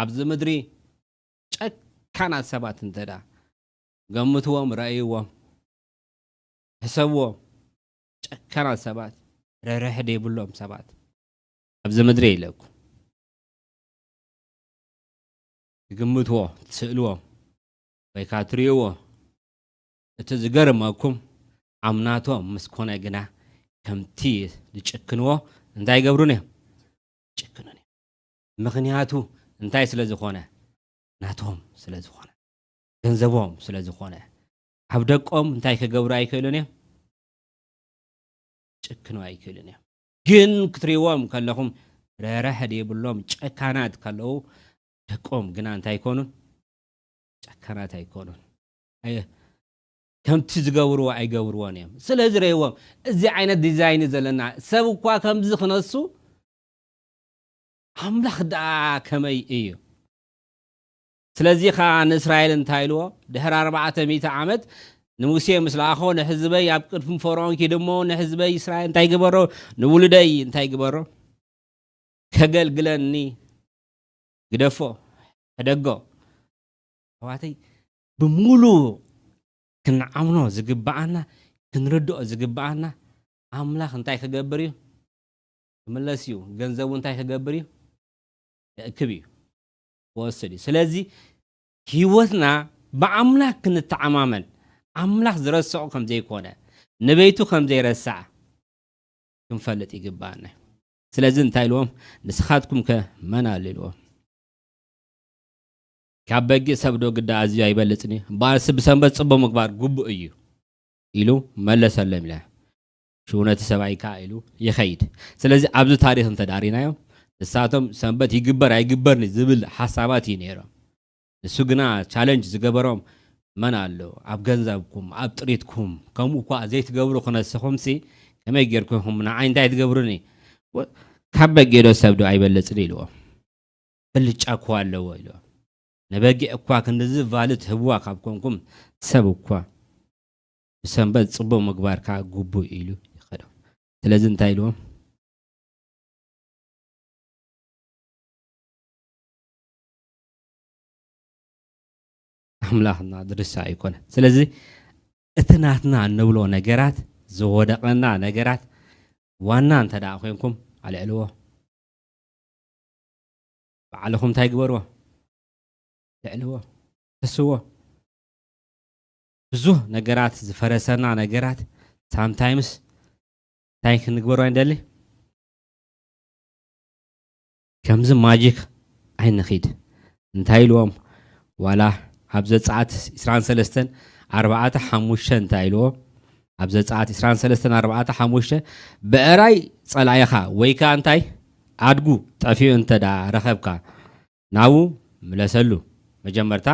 ኣብዚ ምድሪ ጨካናት ሰባት እንተዳ ገምትዎም ረእይዎም ሕሰብዎም ጨካናት ሰባት ረርሕ ደይብሎም ሰባት ኣብዚ ምድሪ ኢለኩ ትግምትዎ ትስእልዎ ወይ ከዓ ትርእይዎ እቲ ዝገርመኩም ኣምናቶም ምስ ኮነ ግና ከምቲ ዝጭክንዎ እንታይ ይገብሩን እዮም ጭክኑን እዮም ምኽንያቱ እንታይ ስለ ዝኾነ ናቶም ስለ ዝኾነ ገንዘቦም ስለ ዝኾነ ኣብ ደቆም እንታይ ክገብሩ ኣይክእሉን እዮም ጭክኑ ኣይክእሉን እዮም ግን ክትሪዎም ከለኹም ረረሐ ደይብሎም ጨካናት ከለዉ ደቆም ግና እንታይ ይኮኑን ጨካናት ኣይኮኑን ከምቲ ዝገብርዎ ኣይገብርዎን እዮም ስለዚ ረይዎም እዚ ዓይነት ዲዛይን ዘለና ሰብ እኳ ከምዚ ክነሱ ኣምላኽ ደኣ ከመይ እዩ ስለዚ ኸዓ ንእስራኤል እንታይ ኢልዎ ድሕሪ ኣርባዕተ ሚእቲ ዓመት ንሙሴ ምስ ለኣኾ ንህዝበይ ኣብ ቅድሚ ፈርኦን ኪድሞ ንህዝበይ እስራኤል እንታይ ግበሮ ንውሉደይ እንታይ ግበሮ ከገልግለኒ ግደፎ ሕደጎ ኣሕዋተይ ብሙሉ ክንዓምኖ ዝግብኣና ክንርድኦ ዝግብኣና ኣምላኽ እንታይ ክገብር እዩ ክምለስ እዩ ገንዘቡ እንታይ ክገብር እዩ ክእክብ እዩ ክወስድ እዩ ስለዚ ህይወትና ብኣምላኽ ክንተዓማመን ኣምላኽ ዝረስዖ ከም ዘይኮነ ንበይቱ ከም ዘይረስዓ ክንፈልጥ ይግብኣና እዩ ስለዚ እንታይ ኢልዎም ንስኻትኩም ከ መን ኣሎ ኢልዎም ካብ በጊዕ ሰብ ዶ ግዳ ኣዝዩ ኣይበልጽን እዩ ባእሲ ብሰንበት ጽቡቕ ምግባር ግቡእ እዩ ኢሉ መለሰሎም ኢለ ሽው ነቲ ሰብኣይ ከኣ ኢሉ ይኸይድ ስለዚ ኣብዚ ታሪኽ እንተዳሪናዮም ንሳቶም ሰንበት ይግበር ኣይግበርን ዝብል ሓሳባት እዩ ነይሮም ንሱ ግና ቻለንጅ ዝገበሮም መን ኣሎ ኣብ ገንዘብኩም ኣብ ጥሪትኩም ከምኡ እኳ ዘይትገብሩ ክነስኹምሲ ከመይ ጌርኩም ንዓይ እንታይ ትገብሩኒ ካብ በጊዕ ዶ ሰብ ዶ ኣይበልጽን ኢልዎም ብልጫ እኮ ኣለዎ ኢልዎም ንበጊዕ እኳ ክንድዚ ቫሉ ትህብዋ ካብ ኮንኩም፣ ሰብ እኳ ብሰንበት ጽቡቕ ምግባርካ ግቡእ ኢሉ ይኸዶ። ስለዚ እንታይ ኢልዎም? ኣምላኽና ድርሳ ኣይኮነ። ስለዚ እቲ ናትና እንብሎ ነገራት፣ ዝወደቐና ነገራት ዋና እንተ ደኣ ኮይንኩም ኣልዕልዎ። ባዕልኹም እንታይ ግበርዎ? ልዕልዎ፣ ተስዎ። ብዙህ ነገራት ዝፈረሰና ነገራት ሳምታይምስ እንታይ ክንግበሮ ኣይንደሊ? ከምዚ ማጂክ ኣይንኺድ። እንታይ ኢልዎም? ዋላ ኣብ ዘጸኣት ዕስራን ሰለስተን ኣርባዕተ ሓሙሽተ እንታይ ኢልዎ? ኣብ ዘጸኣት ዕስራን ሰለስተን ኣርባዕተ ሓሙሽተ ብዕራይ ጸላኢኻ ወይ ከኣ እንታይ ኣድጉ ጠፊኡ እንተ ደኣ ረኸብካ ናቡ ምለሰሉ። መጀመርታ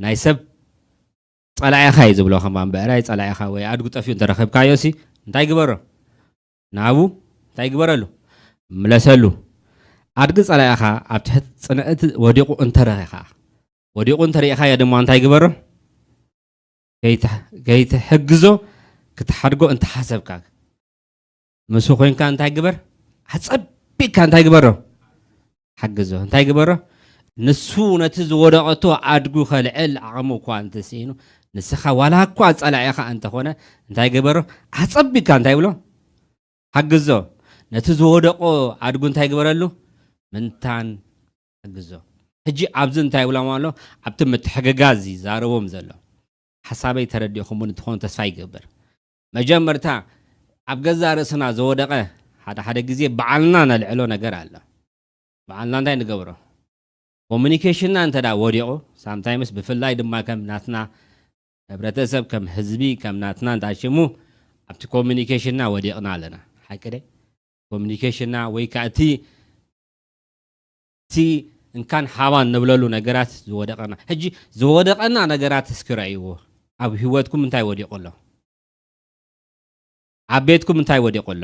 ናይ ሰብ ጸላኢኻ እዩ ዝብሎ። ከማን ብዕራይ ጸላኢኻ ወይ ኣድጉ ጠፊኡ እንተ ረኸብካዮ ሲ እንታይ ግበሮ? ናቡ እንታይ ግበረሉ? ምለሰሉ። ኣድጊ ጸላኢኻ ኣብ ትሕቲ ጽንዕቲ ወዲቑ እንተ ረኺኻ፣ ወዲቑ እንተ ርኢኻዮ ድማ እንታይ ግበሮ? ከይተ-፣ ከይትሕግዞ ክትሓድጎ እንተ ሓሰብካ፣ ምስ ኮንካ እንታይ ግበር? ኣጸቢቕካ እንታይ ግበሮ? ሓግዞ። እንታይ ግበሮ? ንሱ ነቲ ዝወደቐቶ ኣድጉ ከልዕል ዓቕሙ እኳ እንተስኢኑ፣ ንስኻ ዋላ እኳ ጸላኢኻ እንተኾነ፣ እንታይ ግበሮ? ኣጸቢቕካ እንታይ ብሎ? ሓግዞ። ነቲ ዝወደቖ ኣድጉ እንታይ ግበረሉ? ምንታን ሓግዞ። ሕጂ ኣብዚ እንታይ ይብሎም ኣሎ? ኣብቲ ምትሕግጋዝ ይዛረቦም ዘሎ። ሓሳበይ ተረዲእኹምኒ ትኾኑ ተስፋ ይገብር። መጀመርታ ኣብ ገዛ ርእስና ዝወደቐ ሓደ ሓደ ግዜ ባዕልና ነልዕሎ ነገር ኣሎ። ባዕልና እንታይ ንገብሮ? ኮሙኒኬሽንና እንተ ደኣ ወዲቑ፣ ሳምታይምስ ብፍላይ ድማ ከም ናትና ሕብረተሰብ፣ ከም ህዝቢ፣ ከም ናትና እንተኣሽሙ ኣብቲ ኮሙኒኬሽንና ወዲቕና ኣለና። ሓቂ ደ? ኮሙኒኬሽንና ወይ ከኣ እቲ፣ እቲ እንካን ሃባን ንብለሉ ነገራት ዝወደቐና። ሕጂ ዝወደቐና ነገራት እስኪ ረእይዎ። ኣብ ህይወትኩም እንታይ ወዲቑ ኣሎ? ኣብ ቤትኩም እንታይ ወዲቑ ኣሎ?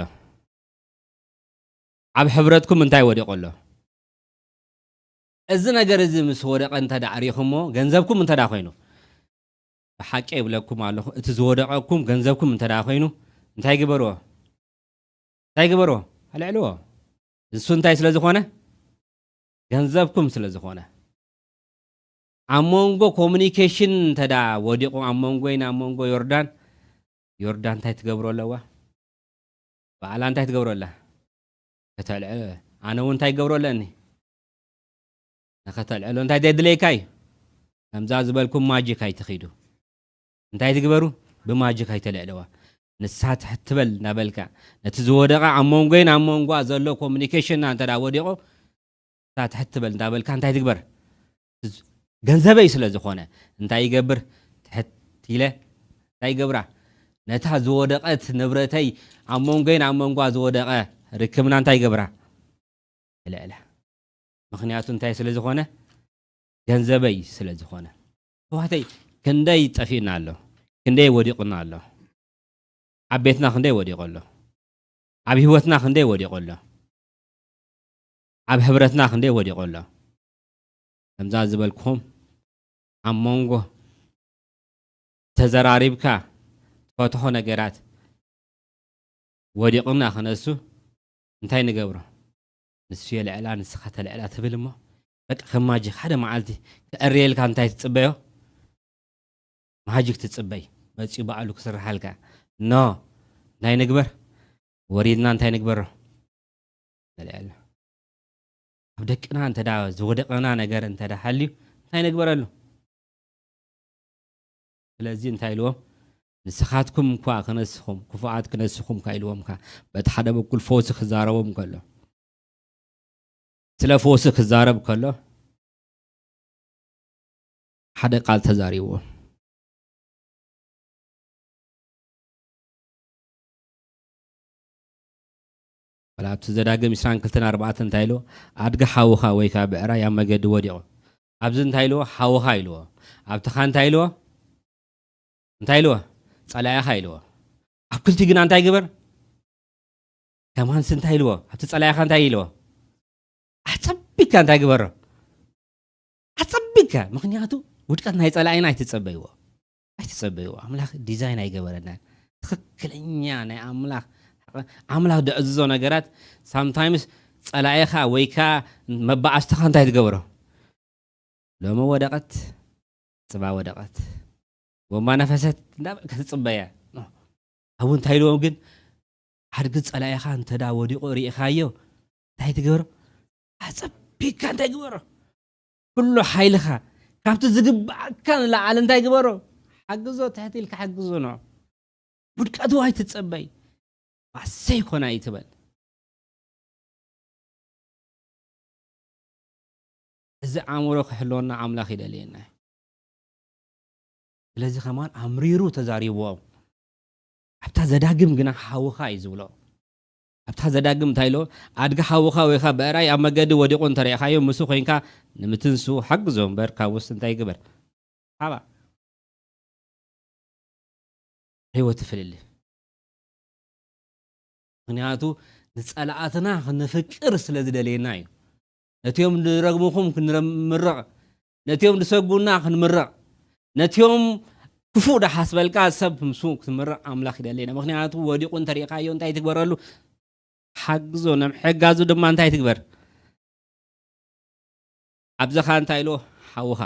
ኣብ ሕብረትኩም እንታይ ወዲቑ ኣሎ? እዚ ነገር እዚ ምስ ወደቐ እንተ ደኣ ርኢኹሞ፣ ገንዘብኩም እንተ ደኣ ኮይኑ፣ ብሓቂ ይብለኩም ኣለኹ፣ እቲ ዝወደቐኩም ገንዘብኩም እንተ ደኣ ኮይኑ፣ እንታይ ግበርዎ? እንታይ ግበርዎ? ኣልዕልዎ። እሱ እንታይ ስለ ዝኾነ? ገንዘብኩም ስለ ዝኾነ። ኣብ መንጎ ኮሙኒኬሽን እንተ ደኣ ወዲቑ፣ ኣብ መንጎይን ኣብ መንጎ ዮርዳን፣ ዮርዳን እንታይ ትገብሮ ኣለዋ? ባዕላ እንታይ ትገብሮ ኣላ? ከተልዕሎ። ኣነ እውን እንታይ ክገብሮ ኣለኒ? ንኸተልዕሎ እንታይ ዘድልየካ እዩ? ከምዛ ዝበልኩም ማጂክ ኣይትኺዱ። እንታይ ትግበሩ? ብማጂክ ኣይተልዕልዋ። ንሳ ትሕት ትበል እናበልካ፣ ነቲ ዝወደቐ ኣብ መንጎይን ኣብ መንጎኣ ዘሎ ኮሙኒኬሽንና እንተ ደኣ ወዲቑ፣ ንሳ ትሕት ትበል እንዳበልካ እንታይ ትግበር? ገንዘበይ ስለ ዝኾነ እንታይ ይገብር? ትሕት ኢለ እንታይ ይገብራ? ነታ ዝወደቐት ንብረተይ፣ ኣብ መንጎይን ኣብ መንጎኣ ዝወደቐ ርክብና እንታይ ይገብራ? የልዕላ። ምኽንያቱ እንታይ ስለ ዝኾነ? ገንዘበይ ስለ ዝኾነ። ኣሕዋተይ፣ ክንደይ ጠፊእና ኣሎ፣ ክንደይ ወዲቑና ኣሎ። ኣብ ቤትና ክንደይ ወዲቑ ኣሎ፣ ኣብ ህይወትና ክንደይ ወዲቑ ኣሎ፣ ኣብ ሕብረትና ክንደይ ወዲቑ ኣሎ። ከምዛ ዝበልኩኹም፣ ኣብ መንጎ ተዘራሪብካ ትፈትሖ ነገራት ወዲቕና ክነሱ እንታይ ንገብሮ? ንሱ የልዕላ፣ ንስኻ ተልዕላ ትብል እሞ፣ በቃ ከም ማጂክ ሓደ መዓልቲ ክዕርየልካ እንታይ ትጽበዮ? ማጂክ ትጽበይ፣ መጺኡ ባዕሉ ክስርሓልካ። ኖ፣ እንታይ ንግበር? ወሪድና እንታይ ንግበሮ? ነልዕሎ። ኣብ ደቅና እንተ ደኣ ዝወደቐና ነገር እንተ ደኣ ሃልዩ፣ እንታይ ንግበረሉ? ስለዚ እንታይ ኢልዎም? ንስኻትኩም እኳ ክነስኹም፣ ክፉኣት ክነስኹም እኳ ኢልዎም ከ፣ በቲ ሓደ በኩል ፈውሲ ክዛረቦም ከሎ፣ ስለ ፈውሲ ክዛረብ ከሎ፣ ሓደ ቃል ተዛሪብዎም። ዋላ ኣብቲ ዘዳግም ዕስራን ክልተን ኣርባዕተን እንታይ ኢልዎ? ኣድጊ ሓውኻ ወይ ከኣ ብዕራይ ኣብ መገዲ ወዲቑ። ኣብዚ እንታይ ኢልዎ? ሓውኻ ኢልዎ። ኣብቲ ኸኣ እንታይ ኢልዎ? እንታይ ኢልዎ? ጸላኢኻ ኢልዎ። ኣብ ክልቲኡ ግና እንታይ ግበር? ከማንስ እንታይ ኢልዎ? ኣብቲ ጸላኢኻ እንታይ ኢልዎ? ኣጸቢቕካ እንታይ ግበሮ? ኣጸቢካ። ምኽንያቱ ውድቀት ናይ ጸላኢና ኣይትጸበይዎ፣ ኣይትጸበይዎ። ኣምላኽ ዲዛይን ኣይገበረናን። ትኽክለኛ ናይ ኣምላኽ ኣምላኽ ደዕዝዞ ነገራት ሳምታይምስ ጸላኢኻ ወይ ከኣ መባኣስትኻ እንታይ ትገብሮ? ሎሚ ወደቐት፣ ጽባ ወደቐት፣ ጎማ ነፈሰት እንዳበልካ ትጽበያ። ኣብኡ እንታይ ኢልዎም ግን ሓድጊ ጸላኢኻ እንተ ደኣ ወዲቑ ርኢኻዮ እንታይ ትገብሮ? ኣጸቢካ እንታይ ግበሮ? ኩሉ ሓይልኻ ካብቲ ዝግብኣካ ንላዓሊ እንታይ ግበሮ? ሓግዞ፣ ትሕት ኢልካ ሓግዞ። ኖ ውድቀቱ ኣይትጸበይ። ኣሰይ ኮና ይትበል። እዚ ኣእምሮ ክሕልወና ኣምላኽ ይደልየና እዩ። ስለዚ ከማን ኣምሪሩ ተዛሪብዎ። ኣብታ ዘዳግም ግና ሓውኻ እዩ ዝብሎ። ኣብታ ዘዳግም እንታይ ኢሎ? ኣድጊ ሓውኻ ወይ ኸዓ ብዕራይ ኣብ መገዲ ወዲቑ እንተሪእኻዮ፣ ምስኡ ኮይንካ ንምትንሱ ሓግዞ እምበር፣ ካብኡስ እንታይ ግበር? ሓባ። ህይወት ፍልልይ። ምኽንያቱ ንጸላእትና ክንፍቅር ስለ ዝደልየና እዩ። ነቲኦም ንረግምኹም ክንምርቕ፣ ነቲኦም ንሰጉና ክንምርቕ፣ ነቲኦም ክፉእ ደሓስበልካ ሰብ ምስ ክትምርቕ ኣምላኽ ይደልየና። ምኽንያቱ ወዲቑ እንተሪእኻዮ እንታይ ትግበረሉ? ሓግዞ። ነምሕጋዙ ድማ እንታይ ትግበር? ኣብዚ ኸኣ እንታይ ኢልዎ? ሓውኻ።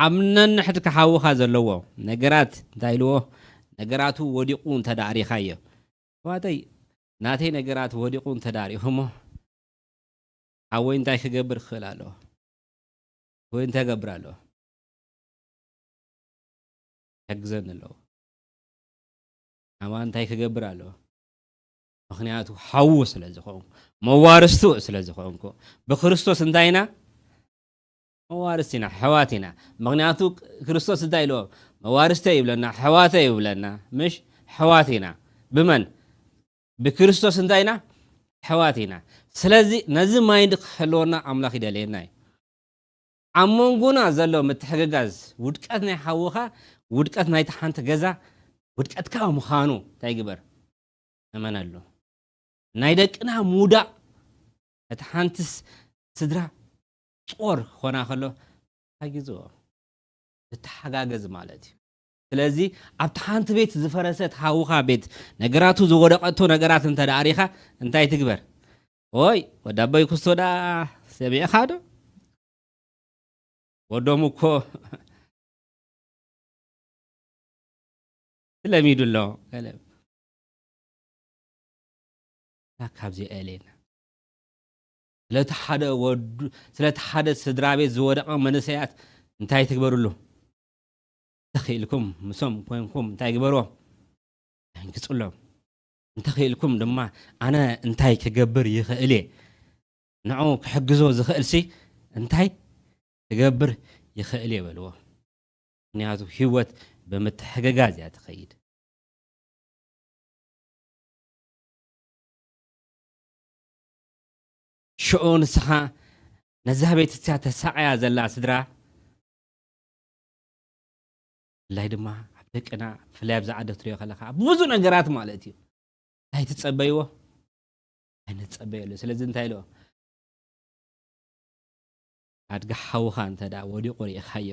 ኣብ ነንሕድካ ሓውኻ ዘለዎ ነገራት እንታይ ኢልዎ? ነገራቱ ወዲቑ እንተ ደኣ ሪኻዮ። ኣሕዋተይ፣ ናተይ ነገራት ወዲቑ እንተ ደኣ ሪኹሞ፣ ሓወይ እንታይ ክገብር ክኽእል ኣለዎ? ወይ እንታይ ክገብር ኣለዎ? ይሕግዘኒ ኣለዎ። ኣማን እንታይ ክገብር ኣለዎ? ምኽንያቱ ሓዉ ስለ ዝኾንኩ፣ መዋርስቱ ስለ ዝኾንኩ፣ ብክርስቶስ እንታይ ኢና? መዋርስቲ ኢና፣ ኣሕዋት ኢና። ምኽንያቱ ክርስቶስ እንታይ ኢልዎ? መዋርስተይ ይብለና፣ ኣሕዋተይ ይብለና፣ ምሽ? ኣሕዋት ኢና። ብመን? ብክርስቶስ እንታይ ኢና? ኣሕዋት ኢና። ስለዚ ነዚ ማይንድ ክህልወና ኣምላኽ ይደልየና እዩ። ኣብ መንጎና ዘሎ ምትሕግጋዝ፣ ውድቀት ናይ ሓውኻ፣ ውድቀት ናይቲ ሓንቲ ገዛ፣ ውድቀትካ ምዃኑ እንታይ ግበር? እመነሉ። ናይ ደቅና ምውዳቕ፣ እቲ ሓንቲ ስ-፣ ስድራ ጾር ክኾና ከሎ፣ ሓጊዝዎ። ንተሓጋገዝ ማለት እዩ። ስለዚ ኣብቲ ሓንቲ ቤት ዝፈረሰት ሓውኻ ቤት፣ ነገራቱ ዝወደቐቶ ነገራት እንተ ደኣ ሪኻ እንታይ ትግበር? ኦይ፣ ወዲ ኣቦይ ክስቶ ደኣ ሰሚዕኻ ዶ? ወዶም እኮ ለሚዱ ኣሎ። ገለ ካብዚ ኣየለየና። ስለቲ ሓደ ወዱ፣ ስለቲ ሓደ ስድራ ቤት ዝወደቐ መንእሰያት እንታይ ትግበርሉ? እንተኽኢልኩም ምስኦም ኮይንኩም እንታይ ግበርዎም? ኣሕንግጹሎም። እንተኽኢልኩም ድማ ኣነ እንታይ ክገብር ይኽእል እየ? ንዕኡ ክሕግዞ ዝኽእልሲ እንታይ ክገብር ይኽእል እየ በልዎ። ምኽንያቱ ህይወት ብምትሕግጋዝ እያ ትኸይድ። ሽዑ ንስኻ ነዛ ቤት እቲኣ ተሳቕያ ዘላ ስድራ፣ ብፍላይ ድማ ኣብ ደቅና፣ ብፍላይ ኣብዚ ዓዲ ክትሪኦ ከለኻ፣ ኣብ ብዙ ነገራት ማለት እዩ። እንታይ ትጸበይዎ? ኣይንጸበየሉ። ስለዚ እንታይ ኢልዎ? ኣድጊ ሓውኻ እንተ ደኣ ወዲቑ ርኢኻዮ፣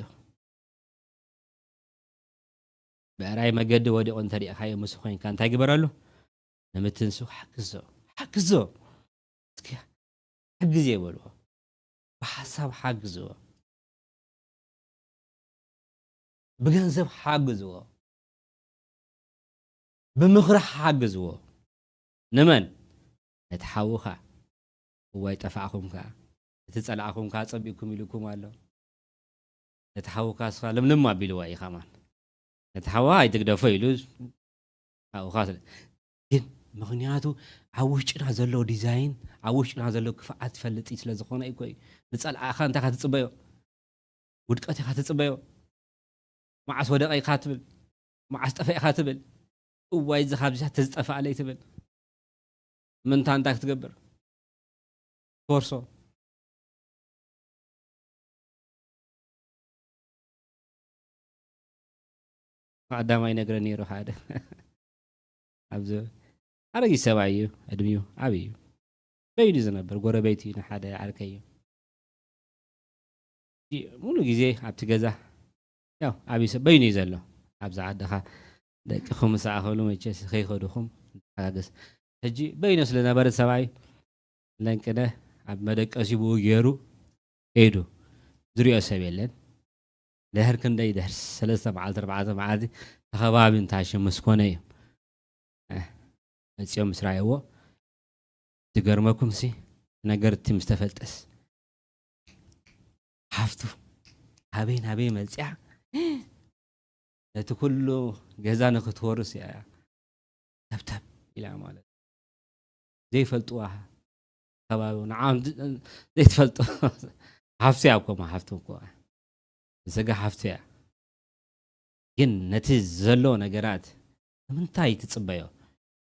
ብዕራይ መገዲ ወዲቑ እንተ ርኢኻዮ፣ ምስ ኮይንካ እንታይ ግበረሉ? ንምትንሱ ሓግዞ፣ ሓግዞ። እስኪ ሓግዝ የበልዎ። ብሓሳብ ሓግዝዎ። ብገንዘብ ሓግዝዎ። ብምኽሪ ሓግዝዎ። ንመን? ነቲ ሓውኻ። እዋይ ጠፋእኹም ከኣ። እቲ ጸላእኹም ከኣ ጸቢቕኩም ኢሉኩም ኣሎ። ነቲ ሓውካ እስኻ ልምልም ኣቢልዋ እዩ ኸማን። ነቲ ሓውኻ ኣይትግደፎ ኢሉ ሓውኻ ስለ-፣ ግን ምኽንያቱ ኣብ ውሽጥና ዘሎ ዲዛይን፣ ኣብ ውሽጥና ዘሎ ክፍኣት ትፈልጥ እዩ ስለ ዝኾነ እኮ እዩ። ንጸላእኻ እንታይ ኢኻ ትጽበዮ? ውድቀት ኢኻ ትጽበዮ። መዓስ ወደቐ ኢኻ ትብል፣ መዓስ ጠፈ ኢኻ ትብል፣ እዋይ እዚ ካብዚኣ ተዝጠፋኣለይ ትብል። ምንታ እንታይ ክትገብር? ትወርሶ። ቀዳማይ ነግረ ነይሩ ሓደ። ኣብዚ ኣረጊት ሰብኣይ እዩ፣ ዕድሚኡ ዓብዪ እዩ። በይኑ ዝነብር ጎረቤት እዩ፣ ንሓደ ዓርከይ እዩ። ሙሉ ግዜ ኣብቲ ገዛ ያው ዓብዪ ሰብ በይኑ እዩ ዘሎ። ኣብዛ ዓድኻ ደቅኹም ምስ ኣኸሉ መቸስ ከይኸዱኹም ንተሓጋገዝ። ሕጂ በይኑ ስለ ነበረ ሰብኣይ ለንቅነ ኣብ መደቀሲ ብኡ ገይሩ ከይዱ። ዝሪኦ ሰብ የለን። ድሕር ክንደይ ድሕር ሰለስተ መዓልቲ ኣርባዕተ መዓልቲ ተኸባቢ እንታሽም ምስ ኮነ እዩ። መጺኦም ምስ ረኣይዎ ዝገርመኩም ሲ ነገርቲ ምስ ተፈልጠስ ሓፍቱ ኣበይ ናበይ መጽያ ነቲ ኩሉ ገዛ ንክትወርስ እያ ተብተብ ኢላ ማለት ዘይፈልጥዋ ከባቢ ንዓም ዘይትፈልጡ ሓፍቱ እያ እኮ ሓፍቱ እኮ ብስጋ ሓፍቱ እያ ግን ነቲ ዘሎ ነገራት ንምንታይ ትጽበዮ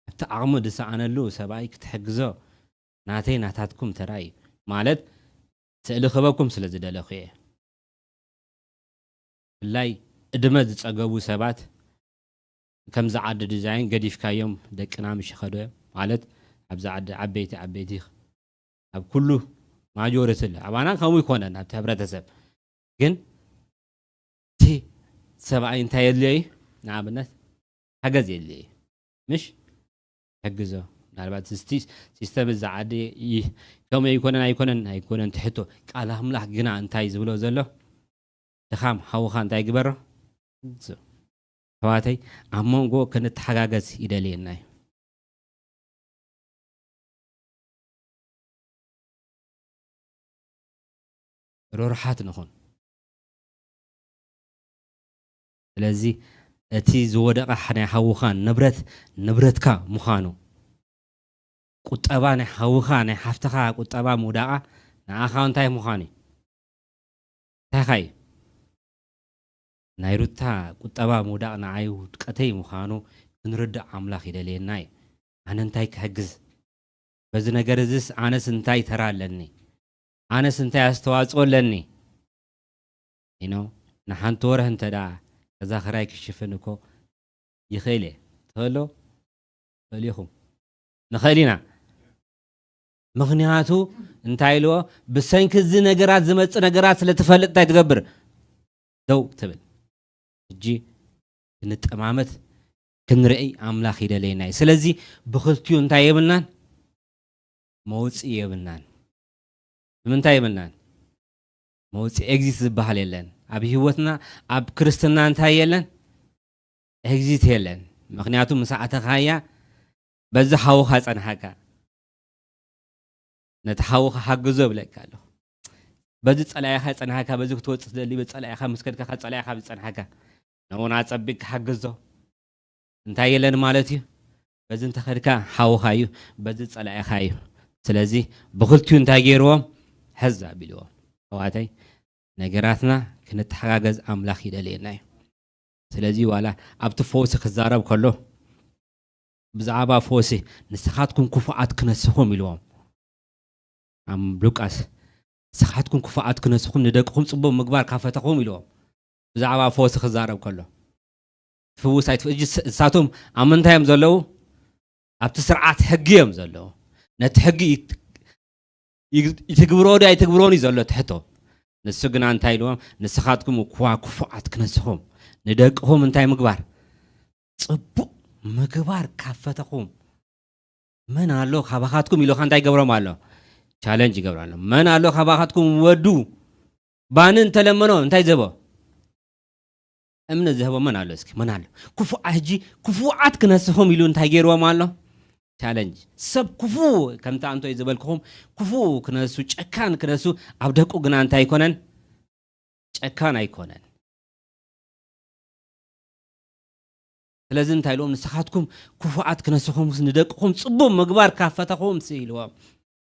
ኣብቲ ዓቕሙ ዝሰኣነሉ ሰብኣይ ክትሕግዞ ናተይ ናታትኩም ተራ እዩ ማለት ስእሊ ክበኩም ስለ ዝደለኹ እየ ብላይ እድመ ዝጸገቡ ሰባት ከምዚ ዓዲ ዲዛይን ገዲፍካዮም ደቅና ምሽ ኸዶ ማለት ኣብዚ ዓዲ ዓበይቲ ዓበይቲ ኣብ ኩሉ ማጆሪቲ ኣባና ከምኡ ይኮነን ኣብቲ ሕብረተሰብ ግን እቲ ሰብኣይ እንታይ የድልዮ እዩ ንኣብነት ሓገዝ የድልዮ እዩ ምሽ ሕግዞ ምናልባት ሲስተም እዚ ዓዲ ከምኡ ኣይኮነን ኣይኮነን ኣይኮነን ትሕቶ ቃል ኣምላኽ ግና እንታይ ዝብሎ ዘሎ ድኻም ሓውኻ እንታይ ግበሮ ኣሕዋተይ ኣብ መንጎ ክንተሓጋገዝ ይደልየና እዩ ርሩሓት ንኹን ስለዚ እቲ ዝወደቐ ናይ ሓውኻ ንብረት ንብረትካ ምዃኑ ቁጠባ ናይ ሓውኻ ናይ ሓፍትኻ ቁጠባ ምውዳቓ ንኣኻ እንታይ ምዃኑ እዩ እንታይ ኻዩ ናይ ሩታ ቁጠባ ምውዳቕ ንዓይ ውድቀተይ ምዃኑ ክንርዳእ ኣምላኽ ይደልየና እዩ ኣነ እንታይ ክሕግዝ በዚ ነገር እዝስ ኣነስ እንታይ ተራ ኣለኒ ኣነስ እንታይ ኣስተዋፅኦ ኣለኒ you know ንሓንቲ ወርሒ እንተ ደኣ ገዛ ክራይ ክሽፍን እኮ ይኽእል እየ ትኽእሎ ትኽእሊኹም ንኽእል ኢና ምኽንያቱ እንታይ ኢልዎ ብሰንኪ እዚ ነገራት ዝመፅእ ነገራት ስለ ትፈልጥ እንታይ ትገብር ደው ትብል ሕጂ ክንጠማመት ክንርኢ ኣምላኽ ይደለየና እዩ ስለዚ ብኽልቲኡ እንታይ የብልናን መውፅኢ የብልናን ንምንታይ የብልናን መውፅኢ ኤግዚት ዝበሃል የለን ኣብ ህይወትና ኣብ ክርስትና እንታይ የለን ኤግዚት የለን ምክንያቱ ምስ ኣተኻያ በዚ ሓውኻ ጸንሓካ ነቲ ሓውኻ ሓግዞ ብለካ ኣለኹ በዚ ጸላኢኻ ጸንሓካ በዚ ክትወፅእ ትደሊ በዚ ጸላኢኻ ምስ ከድካ ካብ ጸላኢኻ ብዝጸንሓካ ንውን ኣጸቢቅ ክሓግዞ እንታይ የለን ማለት እዩ በዚ እንተኸድካ ሓውኻ እዩ በዚ ጸላኢኻ እዩ ስለዚ ብክልቲኡ እንታይ ገይርዎም ሕዝ ኣቢልዎም ኣዋተይ ነገራትና ክንተሓጋገዝ ኣምላኽ ይደልየና እዩ ስለዚ ዋላ ኣብቲ ፈውሲ ክዛረብ ከሎ ብዛዕባ ፈውሲ ንስኻትኩም ክፉኣት ክነስኹም ኢልዎም ኣብ ሉቃስ ንስኻትኩም ክፉኣት ክነስኹም ንደቅኹም ጽቡቕ ምግባር ካፈተኹም ኢልዎም ብዛዕባ ፈውሲ ክዛረብ ከሎ ፍውስ ኣይትፍ እሳቶም ኣብ ምንታይ እዮም ዘለዉ ኣብቲ ስርዓት ሕጊ እዮም ዘለዉ ነቲ ሕጊ ይትግብሮ ዶ ኣይትግብሮን እዩ ዘሎ ትሕቶ ንሱ ግና እንታይ ኢልዎም ንስኻትኩም እኳ ክፉዓት ክነስኹም ንደቅኹም እንታይ ምግባር ጽቡቕ ምግባር ካፈተኹም መን ኣሎ ካባኻትኩም ኢሉኻ እንታይ ገብሮም ኣሎ ቻለንጅ ይገብሮ ኣሎ መን ኣሎ ካባኻትኩም ወዱ ባኒ እንተለመኖ እንታይ ዘቦ እምነት ዝህቦ መን ኣሎ እስኪ መን ኣሎ ክፉ ሕጂ ክፉዓት ክነስኹም ኢሉ እንታይ ገይርዎም ኣሎ ቻለንጅ ሰብ ክፉ ከምቲ ኣንቶ እዩ ዝበልክኹም ክፉ ክነሱ ጨካን ክነሱ ኣብ ደቁ ግና እንታይ ኣይኮነን ጨካን ኣይኮነን ስለዚ እንታይ ኢልዎም ንስኻትኩም ክፉዓት ክነስኹምስ ንደቅኹም ጽቡቕ ምግባር ካፈተኹምስ ኢልዎም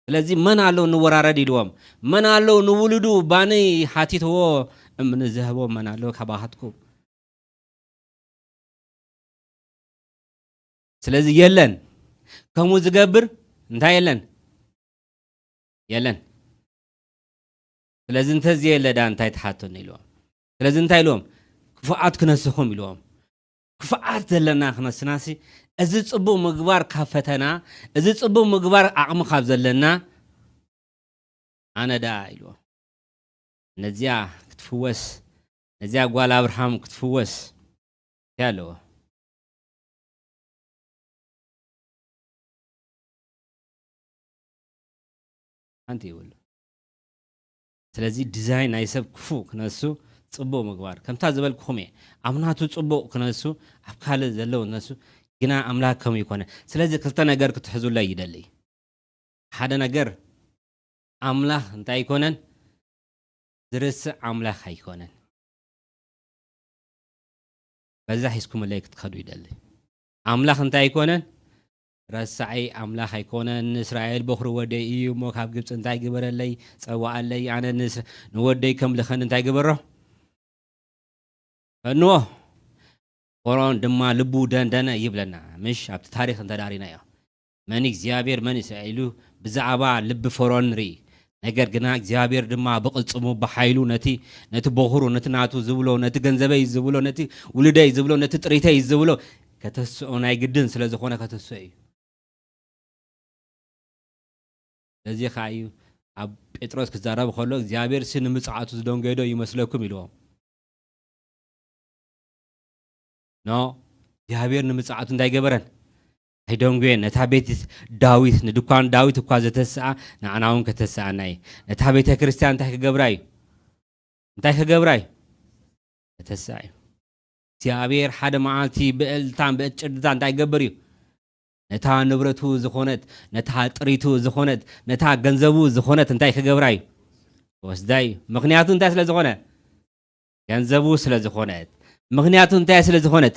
ስለዚ መን ኣለዉ ንወራረድ ኢልዎም መን ኣለዉ ንውሉዱ ባኒ ሓቲትዎ እምኒ ዝህቦ መን ኣለዉ ካባኻትኩም ስለዚ የለን ከምኡ ዝገብር እንታይ የለን የለን ስለዚ እንተዝየለ ዳ እንታይ ትሓተኒ ኢልዎም ስለዚ እንታይ ኢልዎም ክፉዓት ክነስኹም ኢልዎም ክፉዓት ዘለና ክነስናሲ እዚ ጽቡቕ ምግባር ካብ ፈተና እዚ ጽቡቕ ምግባር ዓቕሚ ካብ ዘለና ኣነ ደኣ ኢልዎ። ነዚኣ ክትፍወስ፣ ነዚኣ ጓል ኣብርሃም ክትፍወስ እንታይ ኣለዎ? ሓንቲ ይብሉ። ስለዚ ዲዛይን ናይ ሰብ ክፉእ ክነሱ ጽቡቕ ምግባር። ከምታ ዝበልኩኹም እየ። ኣብ ናቱ ጽቡቕ ክነሱ፣ ኣብ ካልእ ዘለዉ ክነሱ፣ ግና ኣምላክ ከምኡ ይኮነ። ስለዚ ክልተ ነገር ክትሕዙለይ ይደሊ። ሓደ ነገር ኣምላኽ እንታይ ኣይኮነን? ዝርስዕ ኣምላኽ ኣይኮነን። በዛ ሒዝኩምለይ ክትከዱ ይደሊ። ኣምላኽ እንታይ ኣይኮነን? ረሳዒ ኣምላኽ ኣይኮነን። ንእስራኤል በኹሪ ወደይ እዩ እሞ ካብ ግብፂ እንታይ ግበረለይ? ጸዋዓለይ። ኣነ ንስ-፣ ንወደይ ከምልኸኒ እንታይ ግበሮ? ፈንዎ። ፈርዖን ድማ ልቡ ደንደነ ይብለና። ምሽ ኣብቲ ታሪኽ እንተዳሪናዮ። መን እግዚኣብሔር መን እስራኤል ኢሉ ብዛዕባ ልቢ ፈርዖን ንርኢ። ነገር ግና እግዚኣብሔር ድማ ብቕልጽሙ ብሓይሉ ነቲ፣ ነቲ በኹሩ፣ ነቲ ናቱ ዝብሎ፣ ነቲ ገንዘበይ ዝብሎ፣ ነቲ ውሉደይ ዝብሎ፣ ነቲ ጥሪተይ ዝብሎ ከተስኦ ናይ ግድን ስለ ዝኾነ ከተስኦ እዩ። ስለዚ ኸዓ እዩ ኣብ ጴጥሮስ ክዛረብ ከሎ እግዚኣብሔር ሲ ንምጽዓቱ ዝደንገዮ ዶ ይመስለኩም ኢልዎም። ኖ፣ እግዚኣብሔር ንምጽዓቱ እንታይ ገበረን? ኣይደንጉየን። ነታ ቤት ዳዊት፣ ንድኳን ዳዊት እኳ ዘተስኣ ንዓና እውን ከተስኣና እዩ። ነታ ቤተ ክርስቲያን እንታይ ክገብራ እዩ? እንታይ ክገብራ እዩ? ከተስኣ እዩ። እግዚኣብሔር ሓደ መዓልቲ ብእልልታን ብእጭድታ እንታይ ይገብር እዩ? ነታ ንብረቱ ዝኾነት፣ ነታ ጥሪቱ ዝኾነት፣ ነታ ገንዘቡ ዝኾነት እንታይ ክገብራ እዩ? ክወስዳ እዩ። ምኽንያቱ እንታይ ስለ ዝኾነ? ገንዘቡ ስለ ዝኾነት። ምኽንያቱ እንታይ ስለ ዝኾነት?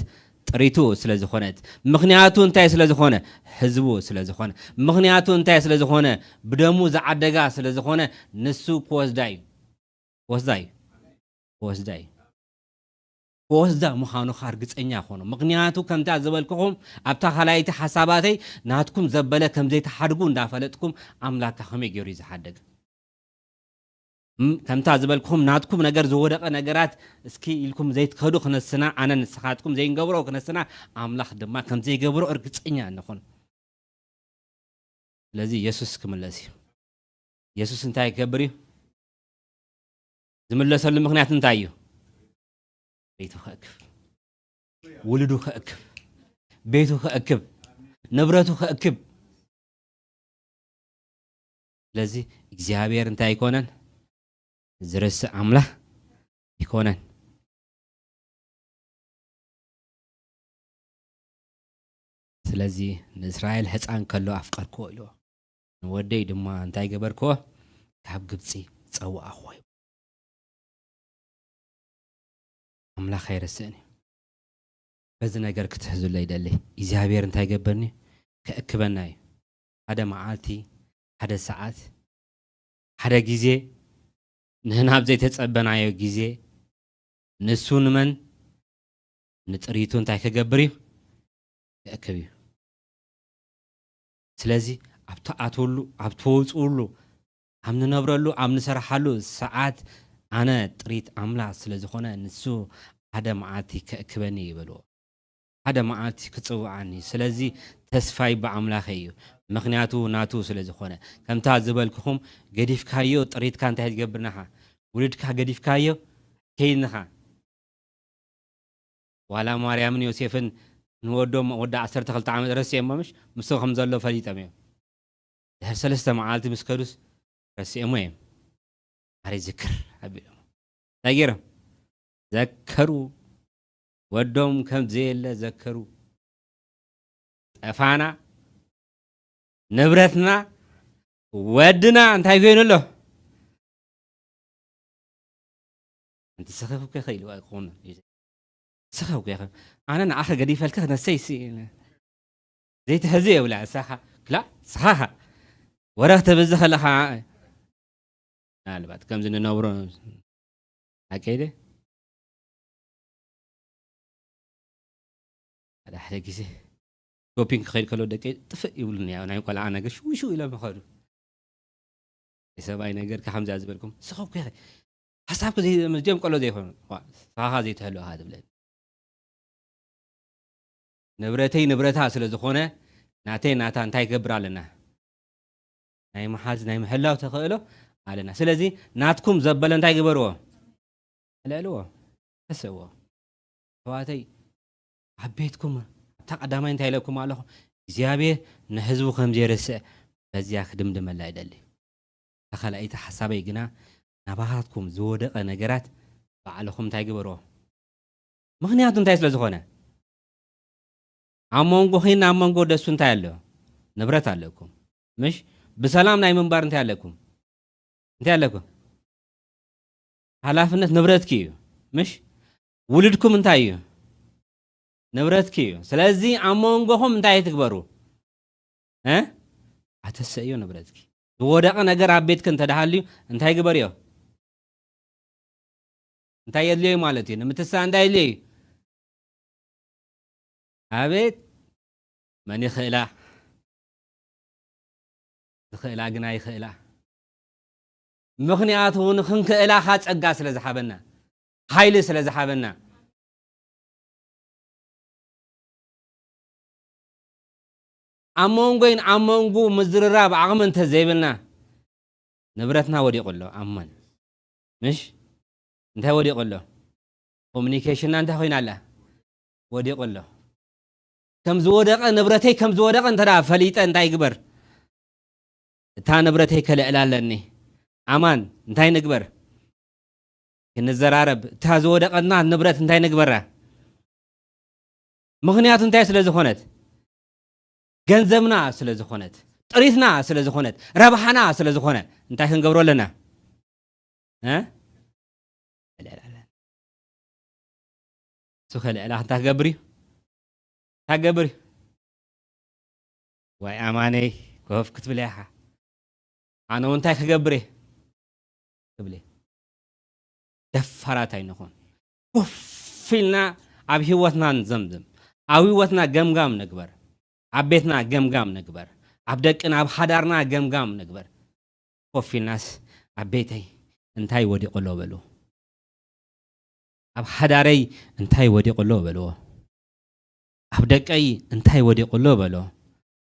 ጥሪቱ ስለ ዝኾነት። ምኽንያቱ እንታይ ስለ ዝኾነ? ህዝቡ ስለ ዝኾነ። ምኽንያቱ እንታይ ስለ ዝኾነ? ብደሙ ዝዓደጋ ስለ ዝኾነ ንሱ ክወስዳ እዩ። ክወስዳ እዩ። ክወስዳ እዩ። ክወስዳ ምዃኑ ኸዓ ርግጸኛ ኾኑ። ምኽንያቱ ከምታ ዝበልኩኹም ኣብታ ካልኣይቲ ሓሳባተይ ናትኩም ዘበለ ከም ዘይትሓድጉ እንዳፈለጥኩም ኣምላክ ከመይ ገይሩ እዩ ዝሓደግ? እም፣ ከምታ ዝበልኩኹም ናትኩም ነገር ዝወደቐ ነገራት እስኪ ኢልኩም ዘይትከዱ ክነስና፣ ኣነ ንስኻትኩም ዘይንገብሮ ክነስና ኣምላኽ ድማ ከም ዘይገብሮ እርግጸኛ ንኹን። ስለዚ የሱስ ክምለስ እዩ። የሱስ እንታይ ክገብር እዩ? ዝምለሰሉ ምኽንያት እንታይ እዩ? ቤቱ ክእክብ፣ ውሉዱ ክእክብ፣ ቤቱ ክእክብ፣ ንብረቱ ክእክብ። ስለዚ እግዚኣብሔር እንታይ ኣይኮነን? ዝርስዕ ኣምላኽ ኣይኮነን። ስለዚ ንእስራኤል ሕፃን ከሎ ኣፍቀርክዎ ኢልዎ፣ ንወደይ ድማ እንታይ ገበርክዎ? ካብ ግብፂ ጸዋዕኽዎ። ኣምላኽ ኣይረስዕን እዩ። በዚ ነገር ክትሕዙለይ ይደሊ። እግዚኣብሔር እንታይ ገበርኒ? ክእክበና እዩ። ሓደ መዓልቲ፣ ሓደ ሰዓት፣ ሓደ ግዜ፣ ንህና ኣብ ዘይተጸበናዮ ግዜ፣ ንሱ ንመን? ንጥሪቱ እንታይ ክገብር እዩ? ክእክብ እዩ። ስለዚ ኣብ ትኣትውሉ፣ ኣብ ትወጽኡሉ፣ ኣብ ንነብረሉ፣ ኣብ ንሰርሓሉ ሰዓት ኣነ ጥሪት ኣምላኽ ስለ ዝኾነ ንሱ ሓደ መዓልቲ ከእክበኒ እዩ በልዎ። ሓደ መዓልቲ ክጽውዓኒ። ስለዚ ተስፋይ ብኣምላኸይ እዩ። ምኽንያቱ ናቱ ስለ ዝኾነ። ከምታ ዝበልኩኹም ገዲፍካዮ ጥሪትካ እንታይ ትገብር ንኻ? ውሉድካ ገዲፍካዮ ከይንኻ። ዋላ ማርያምን ዮሴፍን ንወዶም ወዲ ዓሰርተ ክልተ ዓመት ረሲኦሞ ምሽ? ምስኡ ከም ዘሎ ፈሊጦም እዮም። ድሕሪ ሰለስተ መዓልቲ ምስ ከዱስ ረሲኦሞ እዮም። ኣረ ዝክር ኣቢሎም። እንታይ ገይሮም? ዘከሩ። ወዶም ከም ዘየለ ዘከሩ። ጠፋና፣ ንብረትና፣ ወድና እንታይ ኮይኑ ኣሎ? ኣንቲ ስኸፍ እኮ ይኽእል እዩ፣ ኣይኮን እዩ። ስኸፍ እኮ ይኽእል። ኣነ ንዓኸ ገዲፈልከ ክነሰይ ሲ-፣ ዘይትሕዚ የብላ፣ እሳኻ፣ ክላ፣ ስኻኻ። ወረ ክተብዝህ ከለኻ፣ ምናልባት ከምዚ ንነብሮ ኣከይደ። ሓደ ሓደ ግዜ ሾፒንግ ክኸይድ ከሎ ደቂ ጥፍእ ይብሉኒ፣ ያው ናይ ቆልዓ ነገር ሽው ሽው ኢሎም ይኸዱ። የሰብኣይ ነገር ከ ከምዚኣ ዝበልኩም፣ ስኸው ከ ሓሳብኩ ዘይ-፣ መዝጀም ቆሎ ዘይኮኑ፣ ዋ፣ ስኻኻ ዘይትህሉ ኢኻ ትብለኒ። ንብረተይ ንብረታ ስለ ዝኾነ፣ ናተይ ናታ እንታይ ይገብር ኣለና? ናይ ምሓዝ፣ ናይ ምሕላው ተኽእሎ ኣለና። ስለዚ ናትኩም ዘበለ እንታይ ግበርዎ? ኣልዕልዎ፣ ተሰእዎ። ኣሕዋተይ፣ ኣብ ቤትኩም ኣብታ ቀዳማይ እንታይ ኢለኩም ኣለኹ? እግዚኣብሔር ንህዝቡ ከም ዘይርስዕ በዚያ ክድምድመላ ይደሊ። እታ ካልኣይቲ ሓሳበይ ግና፣ ናባኻትኩም ዝወደቐ ነገራት ባዕልኹም እንታይ ግበርዎ? ምኽንያቱ እንታይ ስለ ዝኾነ? ኣብ መንጎኺን ኣብ መንጎ ደሱ እንታይ ኣሎ? ንብረት ኣለኩም። ምሽ? ብሰላም ናይ ምንባር እንታይ ኣለኩም? እንታይ ኣለኩም? ሓላፍነት ንብረትኪ እዩ። ምሽ? ውሉድኩም እንታይ እዩ? ንብረትኪ እዩ። ስለዚ ኣብ መንጎኹም እንታይ ትግበሩ? እ? ኣተሰእዮ ንብረትኪ። ዝወደቐ ነገር ኣብ ቤትኪ እንተ ደሃልዩ እንታይ ግበርዮ? እንታይ የድልዮ ማለት እዩ? ንምትሳእ እንታይ የድልዮ እዩ? ኣቤት መን ይኽእላ? ዝኽእላ ግና ይኽእላ። ምኽንያቱ ንኽንክእላ ኸኣ ጸጋ ስለ ዝሓበና፣ ሓይሊ ስለ ዝሓበና። ኣብ መንጎይን ኣብ መንጉ ምዝርራብ ዓቕሚ እንተ ዘይብልና፣ ንብረትና ወዲቑ ኣሎ። ኣማን። ምሽ? እንታይ ወዲቑ ኣሎ? ኮሙኒኬሽንና እንታይ ኮይና ኣላ? ወዲቑ ኣሎ። ከም ዝወደቐ፣ ንብረተይ ከም ዝወደቐ እንተ ደኣ ፈሊጠ እንታይ ይግበር? እታ ንብረተይ ከልዕላ ኣለኒ። ኣማን፣ እንታይ ንግበር? ክንዘራረብ። እታ ዝወደቐትና ንብረት እንታይ ንግበራ? ምኽንያቱ እንታይ ስለ ዝኾነት? ገንዘብና ስለ ዝኾነት፣ ጥሪትና ስለ ዝኾነት፣ ረብሓና ስለ ዝኾነ፣ እንታይ ክንገብሮ ኣለና? እ? እሱ ከልዕላ እንታይ ክገብር እዩ? እንታይ ክገብር እዩ? ዋይ ኣማነይ፣ ኮፍ ክትብል ኢኻ። ኣነ እውን እንታይ ክገብር እየ? ክብል እየ። ደፋራት ኣይንኹን። ኮፍ ኢልና ኣብ ህይወትና ንዘምዝም። ኣብ ህይወትና ገምጋም ንግበር። ኣብ ቤትና ገምጋም ንግበር። ኣብ ደቅና፣ ኣብ ሓዳርና ገምጋም ንግበር። ኮፍ ኢልናስ ኣብ ቤተይ እንታይ ወዲቑ ኣሎ በሉ። ኣብ ሓዳረይ እንታይ ወዲቑ ኣሎ በልዎ። ኣብ ደቀይ እንታይ ወዲቑ ኣሎ በልዎ።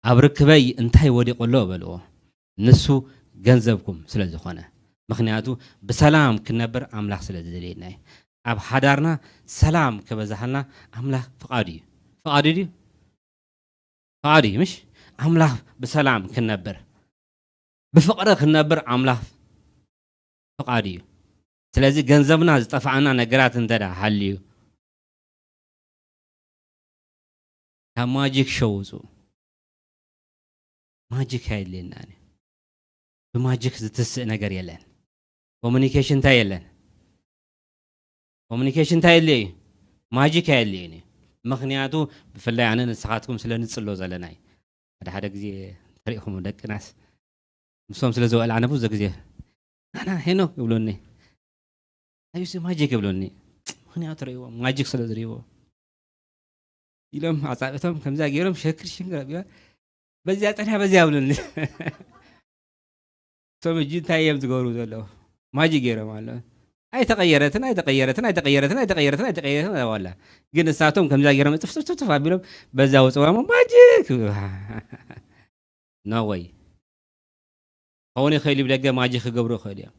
ኣብ ርክበይ እንታይ ወዲቑ ኣሎ በልዎ። ንሱ ገንዘብኩም ስለ ዝኾነ። ምኽንያቱ ብሰላም ክንነብር ኣምላኽ ስለ ዝደልየና እዩ። ኣብ ሓዳርና ሰላም ክበዛሃልና ኣምላኽ ፍቓዱ እዩ። ፍቓዱ ድዩ? ፍቓዱ እዩ፣ ምሽ? ኣምላኽ ብሰላም ክንነብር፣ ብፍቕሪ ክንነብር ኣምላኽ ፍቓዱ እዩ። ስለዚ ገንዘብና ዝጠፍኣና ነገራት እንተ ደኣ ሃልዩ፣ ካብ ማጂክ ሾው ውጹ። ማጂክ ኣየድልየናን እዩ። ብማጂክ ዝትስእ ነገር የለን። ኮሙኒኬሽን እንታይ የለን? ኮሙኒኬሽን እንታይ የድልዮ እዩ? ማጂክ ኣየድልዮን እዩ። ምኽንያቱ ብፍላይ ኣነ ንስኻትኩም ስለ ንጽሎ ዘለና እዩ። ሓደ ሓደ ግዜ ተሪእኹም ደቅናስ ምስኦም ስለ ዝበልዕ ኣነ ብዙሕ ግዜ፣ "ናና ሄኖክ" ይብሉኒ። "ኣዩሲ ማጂክ" ይብሉኒ። ምኽንያቱ ርእይዎ፣ ማጂክ ስለ ዝርእይዎ። ኢሎም ኣጻብዕቶም ከምዛ ገይሮም ሸክር ሽንግር ኣቢሎም፣ "በዚያ ጸንያ፣ በዚያ" ይብሉኒ። እቶም ሕጂ እንታይ እዮም ዝገብሩ ዘለዉ? ማጂክ ገይሮም ኣለዉ። "ኣይተቐየረትን፣ ኣይተቐየረትን፣ ኣይተቐየረትን፣ ኣይተቐየረትን፣ ኣይተቐየረትን" ኣለዋ ኣላ። ግን ንሳቶም ከምዛ ገይሮም ጽፍጽፍጽፍ ኣቢሎም በዛ ውጽዋ እሞ ማጂክ። ኖ ወይ። ክኸውን ይኽእል እዩ፣ ብደገ ማጂክ ክገብሩ ይኽእሉ እዮም።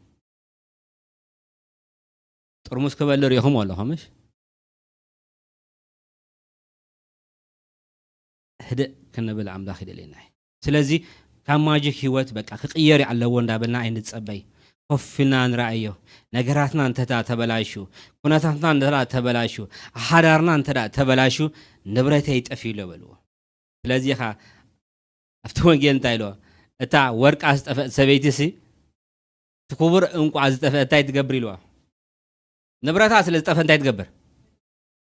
ጥርሙስ ክበልዕ ርኢኹም ኣለኹም፣ ምሽ? ህድእ ክንብል ኣምላኽ ይደልየና እዩ። ስለዚ ካብ ማጂክ ህይወት በቃ ክቕየር ኣለዎ እንዳበልና ኣይንጸበይ። ኮፍ ኢልና ንረኣዮ። ነገራትና እንተ ደኣ ተበላሹ፣ ኩነታትና እንተ ደኣ ተበላሹ፣ ሓዳርና እንተ ደኣ ተበላሹ፣ "ንብረተይ ጠፊኡ ኣሎ" በልዎ። ስለዚ ኢኻ ኣብቲ ወንጌል እንታይ ኢልዎ? እታ ወርቃ ዝጠፍአት ሰበይቲሲ፣ እቲ ክቡር ዕንቋ ዝጠፍአ እንታይ ትገብር ኢልዎ? ንብረታ ስለ ዝጠፍአ እንታይ ትገብር?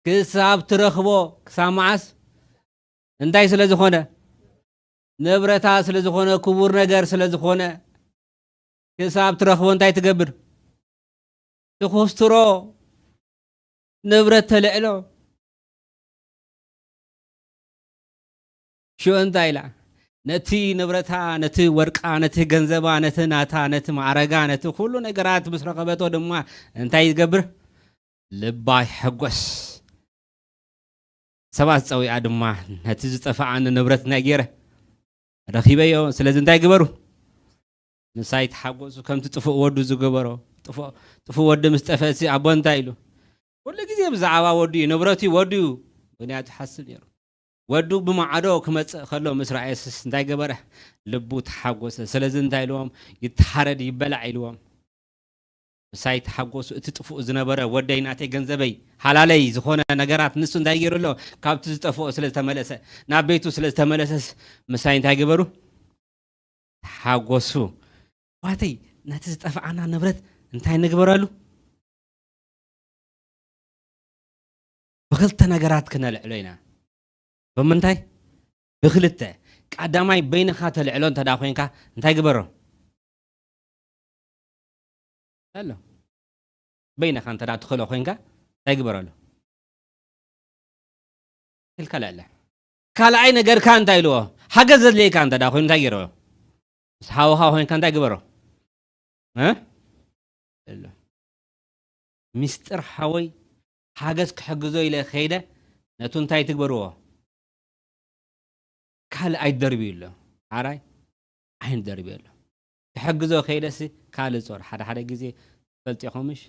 ክሳብ ትረኽቦ፣ ክሳብ መዓስ? እንታይ ስለ ዝኾነ? ንብረታ ስለ ዝኾነ፣ ክቡር ነገር ስለ ዝኾነ፣ ክሳብ ትረኽቦ እንታይ ትገብር? ትኹስትሮ፣ ንብረት ተልዕሎ። ሽዑ እንታይ ኢላ? ነቲ ንብረታ፣ ነቲ ወርቃ፣ ነቲ ገንዘባ፣ ነቲ ናታ፣ ነቲ ማዕረጋ፣ ነቲ ኩሉ ነገራት ምስ ረኸበቶ ድማ እንታይ ይገብር? ልባ ይሕጎስ። ሰባት ጸዊዓ ድማ፣ "ነቲ ዝጠፍኣኒ ንብረት ናይ ገይረ ረኺበዮ፣ ስለዚ እንታይ ግበሩ?" ንሳ ይተሓጎሱ፣ ከምቲ ጥፉእ ወዱ ዝገበሮ። ጥፉእ ጥፉእ ወዲ ምስ ጠፍእሲ ኣቦ እንታይ ኢሉ? ኩሉ ግዜ ብዛዕባ ወዱ እዩ፣ ንብረቱ እዩ፣ ወዱ እዩ ምኽንያቱ ይሓስብ ነይሩ። ወዱ ብማዕዶ ክመጽእ ከሎ ምስ ረኣየስስ እንታይ ገበረ? ልቡ ተሓጎሰ። ስለዚ እንታይ ኢልዎም? ይተሓረድ ይበላዕ ኢልዎም። ምሳይ ተሓጎሱ፣ እቲ ጥፉእ ዝነበረ ወደይ፣ ናተይ፣ ገንዘበይ፣ ሓላለይ ዝኾነ ነገራት ንሱ እንታይ ገይሩ ኣሎ? ካብቲ ዝጠፍኦ ስለ ዝተመለሰ፣ ናብ ቤቱ ስለ ዝተመለሰስ ምሳይ እንታይ ገበሩ? ተሓጎሱ። ዋተይ ነቲ ዝጠፍኣና ንብረት እንታይ ንግበረሉ? ብኽልተ ነገራት ክነልዕሎ ኢና። ብምንታይ? ብኽልተ። ቀዳማይ በይንኻ ተልዕሎ እንተ ደኣ ኮይንካ እንታይ ግበሮ? ኣሎ። በይንኻ እንተ ደኣ ትኽእሎ ኮይንካ እንታይ ግበረሉ? ኢልካ ልዕለ። ካልኣይ ነገርካ እንታይ ኢልዎ? ሓገዝ ዘድልየካ እንተ ደኣ ኮይኑ እንታይ ገይሮ? ምስ ሓውኻ ኮይንካ እንታይ ግበሮ? እ? ኣሎ። ሚስጥር ሓወይ ሓገዝ ክሕግዞ ኢለ ከይደ ነቱ እንታይ ትግበርዎ? ካልእ ኣይደርብዩ ኣሎ። ሓራይ ዓይን ደርብዩ ኣሎ። ክሕግዞ ከይደሲ ካልእ ጾር። ሓደ ሓደ ግዜ ትፈልጢ ኢኹምሽ?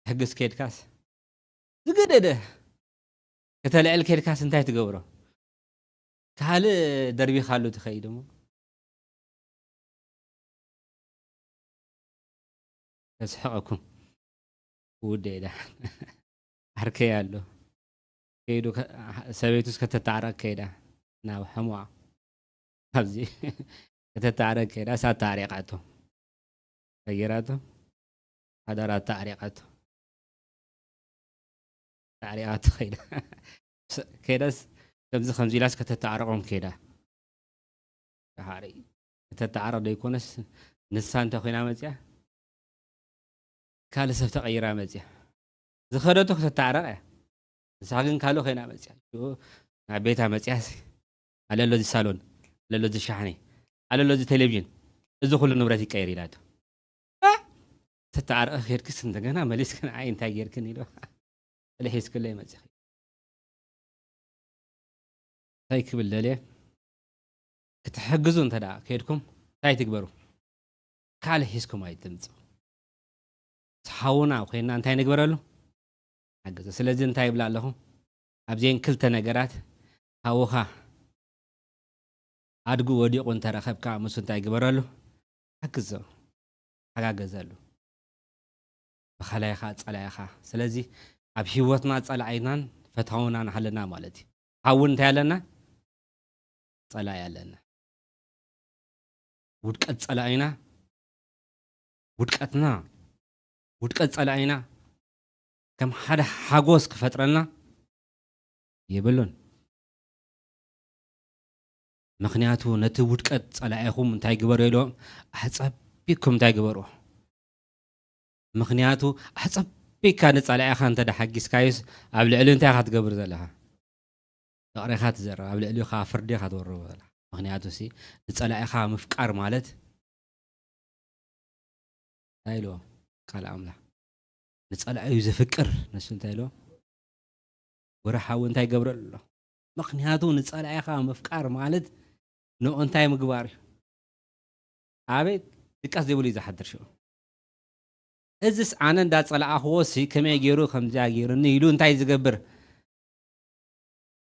ክሕግዝ ከይድካስ ዝገደደ ከተልዕል ከይድካስ እንታይ ትገብሮ? ካልእ ደርቢኻሉ ትኸይድ እሞ ከስሕቐኩም። ውደይ ዳ ዓርከይ ኣሎ። ከይዱ ከ-፣ ሰበይቱስ ከተተዓረቕ ከይዳ ናብ ሕሙዋ። ኣብዚ ከተተዓረቕ ከይዳ፣ እሳ ተዓሪቓቶ። ቀይራቶ። ሓዳራ ተዓሪቓቶ። ተዓሪቓቶ ከይዳ። ስ-፣ ከይዳስ ከምዚ ከምዚ ኢላስ ከተተዓርቖም ከይዳ። ደሓሪ ከተተዓርቕ ደይኮነስ ንሳ እንተ ኮይና መጽያ፣ ካልእ ሰብ ተቐይራ መጽያ። ዝኸደቶ ከተተዓርቕ እያ። ንሳ ግን ካልእ ኮይና መጽያ። ሽዑ ናብ ቤታ መጽያስ፣ ኣለሎ እዚ ሳሎን፣ ኣለሎ እዚ ሻሕኒ፣ ኣለሎ እዚ ቴሌቪዥን፣ እዚ ኩሉ ንብረት ይቀየር ኢላቶ። እ? ተተዓርቐ ኬድክስ እንደገና መሊስክ ንዓይ እንታይ ጌርክን ኢሎ። ልሒዝክለይ መጺኺ። እንታይ ክብል ደልየ? ክትሕግዙ እንተ ደኣ ከይድኩም እንታይ ትግበሩ? ካልእ ሒዝኩም ኣይትምጹ። ምስ ሓውና ኮይንና እንታይ ንግበረሉ? ሓግዞ። ስለዚ እንታይ ይብላ ኣለኹ? ኣብዘን ክልተ ነገራት ሓውኻ ኣድጉ ወዲቑ እንተ ረኸብካ፣ ምስ እንታይ ግበረሉ? ሓግዞ። ተሓጋገዘሉ። ብኻላይኻ ጸላኢኻ። ስለዚ ኣብ ህይወትና ጸላኢናን ፈታውናን ኣለና ማለት እዩ። ሓው እንታይ ኣለና? ጸላኢ ኣለና። ውድቀት ጸላኢና፣ ውድቀትና፣ ውድቀት ጸላኢና ከም ሓደ ሓጎስ ክፈጥረልና የብሉን። ምኽንያቱ ነቲ ውድቀት ጸላኢኹም እንታይ ግበሩ ኢሎም ኣሕጸቢኩም እንታይ ግበርዎ? ምኽንያቱ ኣሕጸቢካ ንጸላኢኻ እንተ ደሓጊስካዮስ ኣብ ልዕሊ እንታይ ኢኻ ትገብር ዘለኻ? ፍቕሪ ኢኻ ትዘርእ፣ ኣብ ልዕሊኡ ኸዓ ፍርዲ ኢኻ ትወርድ ዘለኻ። ምኽንያቱ ሲ ንጸላኢኻ ምፍቃር ማለት እንታይ ኢልዎ? ቃል ኣምላኽ። ንጸላኢኡ ዘፍቅር ንሱ እንታይ ኢልዎ? ወረ ሓዊ እንታይ ይገብረሉ ኣሎ? ምኽንያቱ ንጸላኢኻ ምፍቃር ማለት ንኡ እንታይ ምግባር እዩ? ኣቤት ድቃስ ዘይብሉ እዩ ዝሓድር ሽዑ። እዝስ ኣነ እንዳጸላእኽዎ ሲ ከመይ ገይሩ ከምዚኣ ገይሩኒ ኢሉ እንታይ ዝገብር?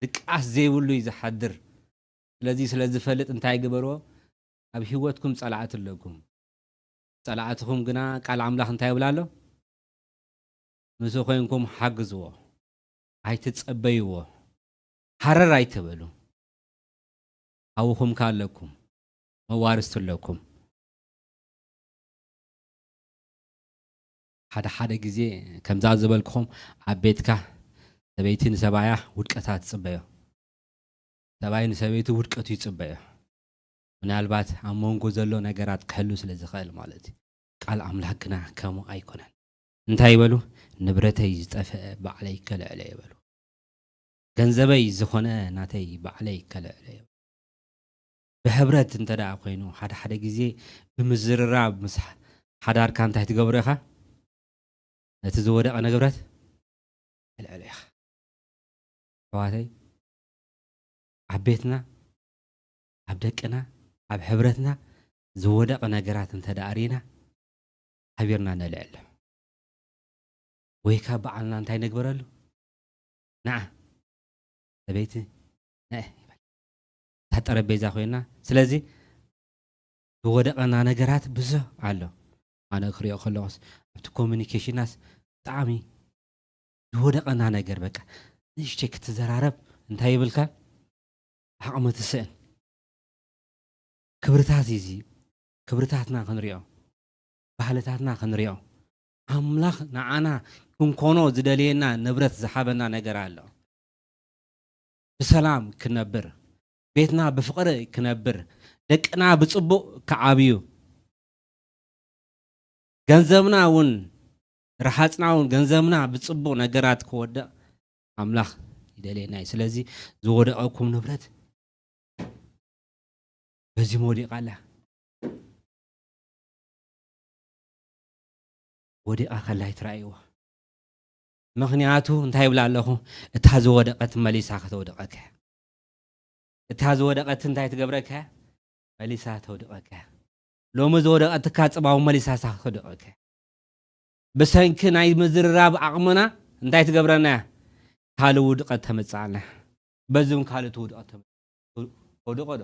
ድቃስ ዘይብሉ እዩ ዝሓድር። ስለዚ ስለ ዝፈልጥ እንታይ ግበርዎ? ኣብ ህይወትኩም ጸላእቲ ኣለኩም። ጸላእትኹም ግና ቃል ኣምላኽ እንታይ ይብል ኣሎ? ምስኡ ኮይንኩም ሓግዝዎ። ኣይትጸበይዎ። ሃረር ኣይትበሉ። ሓውኹም ከ ኣለኩም። መዋርስቲ ኣለኩም። ሓደ ሓደ ግዜ ከምዛ ዝበልኩኹም ኣብ ቤትካ ሰበይቲ ንሰባያ ውድቀታ ትጽበዮ። ሰብኣይ ንሰበይቱ ውድቀቱ ይጽበዮ። ምናልባት ኣብ መንጎ ዘሎ ነገራት ክሕሉ ስለ ዝኽእል ማለት እዩ። ቃል ኣምላኽ ግና ከምኡ ኣይኮነን። እንታይ ይበሉ? "ንብረተይ ዝጠፍአ ባዕለይ ከልዕሎ" ይበሉ። "ገንዘበይ ዝኾነ ናተይ ባዕለይ ከልዕሎ" ይበሉ። ብሕብረት እንተ ደኣ ኮይኑ፣ ሓደ ሓደ ግዜ ብምዝርራብ ምስ ሓዳርካ እንታይ ትገብሮ ኢኻ? ነቲ ዝወደቐ ንብረት ተልዕሎ ኢኻ። ኣሕዋተይ፣ ኣብ ቤትና፣ ኣብ ደቅና፣ ኣብ ሕብረትና ዝወደቐ ነገራት እንተ ደኣ ርኢና፣ ሓቢርና ነልዕል። ወይ ካብ በዓልና እንታይ ነግበረሉ? ንዓ ሰበይቲ፣ ነአ ይበል። እታ ጠረጴዛ ኮይና። ስለዚ ዝወደቐና ነገራት ብዙሕ ኣሎ። ኣነ ክሪኦ ከለኹስ ኣብቲ ኮሚኒኬሽናስ ብጣዕሚ ዝወደቐና ነገር፣ በቃ ንእሽተይ ክትዘራረብ እንታይ ይብልካ? ዓቕሚ ትስእን። ክብርታት እዩ እዚ። ክብርታትና ክንሪኦ፣ ባህልታትና ክንሪኦ፣ ኣምላኽ ንዓና ክንኮኖ ዝደልየና ንብረት ዝሃበና ነገር ኣሎ። ብሰላም ክነብር፣ ቤትና ብፍቕሪ ክነብር፣ ደቅና ብጽቡቕ ክዓብዩ፣ ገንዘብና እውን፣ ረሃጽና እውን፣ ገንዘብና ብጽቡቕ ነገራት ክወድቕ ኣምላኽ ይደልየና እዩ። ስለዚ ዝወደቐኩም ንብረት በዚ ወዲቓ ኣላ። ወዲቓ ከላ ኣይትረኣይዋ። ምኽንያቱ እንታይ ይብላ ኣለኹ? እታ ዝወደቐት መሊሳ ከተውድቐካ። እታ ዝወደቐት እንታይ ትገብረካ? መሊሳ ተውድቐካ። ሎሚ ዝወደቐትካ ጽባው መሊሳ ሳ ተውድቐካ። ብሰንኪ ናይ ምዝርራብ ዓቕምና እንታይ ትገብረና እያ? ካልእ ውድቐት ተመጽኣልና። በዚ እውን ካልእ ውድቐት ተመ-፣ ተውድቖ ዶ?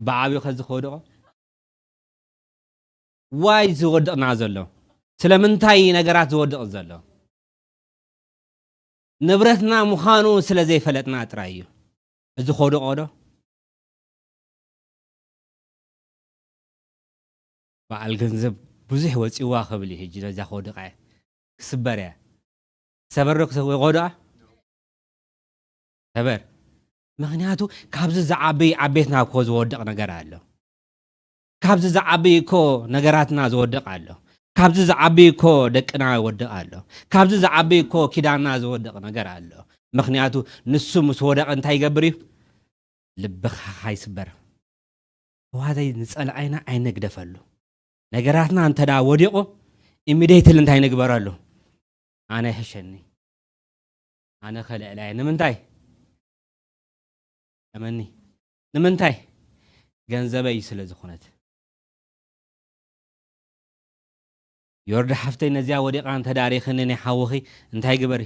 ብዓብዩ ከዚ ክወድቖ? ዋይ ዝወድቕና ዘሎ? ስለምንታይ ነገራት ዝወድቕ ዘሎ? ንብረትና ምዃኑ ስለ ዘይፈለጥና ጥራይ እዩ። እዚ ከውድቖ ዶ? በዓል ገንዘብ ብዙሕ ወጺዋ ክብል እዩ። ሕጂ ነዛ ከውድቓ እየ። ክስበር እያ። ሰበር ዶ ክሰ-፣ ወይ ከውድቓ? ሰበር። ምኽንያቱ ካብዚ ዝዓቢ ኣብ ቤትና እኮ ዝወድቕ ነገር ኣሎ። ካብዚ ዝዓቢ እኮ ነገራትና ዝወድቕ ኣሎ። ካብዚ ዝዓቢ እኮ ደቅና ይወድቕ ኣሎ። ካብዚ ዝዓቢ እኮ ኪዳንና ዝወድቕ ነገር ኣሎ። ምኽንያቱ ንሱ ምስ ወደቐ እንታይ ይገብር እዩ? ልብኻ ይስበር። ተዋዘይ ንጸላኣይና ኣይነግደፈሉ። ነገራትና እንተ ደኣ ወዲቑ፣ ኢሚዲየትሊ እንታይ ንግበረሉ? ኣነ ይሕሸኒ። ኣነ ከልዕላ እየ። ንምንታይ? እመኒ። ንምንታይ? ገንዘበይ ስለ ዝኾነት። ዮርዲ ሓፍተይ፣ ነዚኣ ወዲቓ እንተ ደኣ ሪኽኒ ናይ ሓውኺ እንታይ ግበሪ?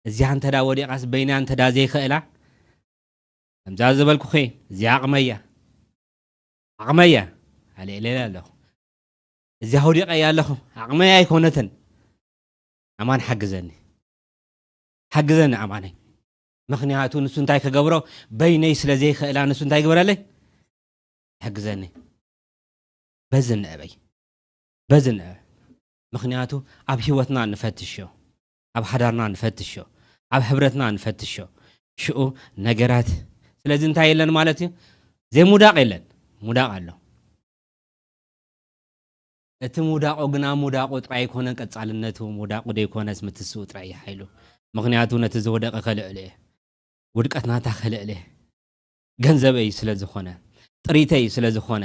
እዚኣ እንተ ደኣ ወዲቓስ በይና እንተ ደኣ ዘይክእላ፣ ከምዛ ዝበልኩኺ፣ እዚኣ ዓቕመያ። ዓቕመያ። ኣልዒለያ ኣለኹ። እዚኣ ወዲቐያ ኣለኹ። ዓቕመይ ኣይኮነትን። ኣማን ሓግዘኒ። ሓግዘኒ ኣማነይ። ምኽንያቱ ንሱ እንታይ ክገብሮ በይነይ ስለ ዘይክእላ ንሱ እንታይ ግበረለይ? ሓግዘኒ። በዚ ንዕበይ። በዚ ንዕበ። ምኽንያቱ ኣብ ህይወትና ንፈትሾ፣ ኣብ ሓዳርና ንፈትሾ፣ ኣብ ሕብረትና ንፈትሾ። ሽኡ ነገራት ስለዚ እንታይ የለን ማለት እዩ? ዘይሙዳቕ የለን። ሙዳቕ ኣሎ። እቲ ሙዳቑ ግና ሙዳቑ ጥራይ ኣይኮነን ቀጻልነቱ፣ ሙዳቑ ደይኮነስ ምትስኡ ጥራይ እዩ ሓይሉ። ምኽንያቱ ነቲ ዝወደቐ ከልዕሎ እየ። ውድቀት ናታ ከልዕለ። ገንዘበይ ስለ ዝኾነ፣ ጥሪተይ ስለ ዝኾነ፣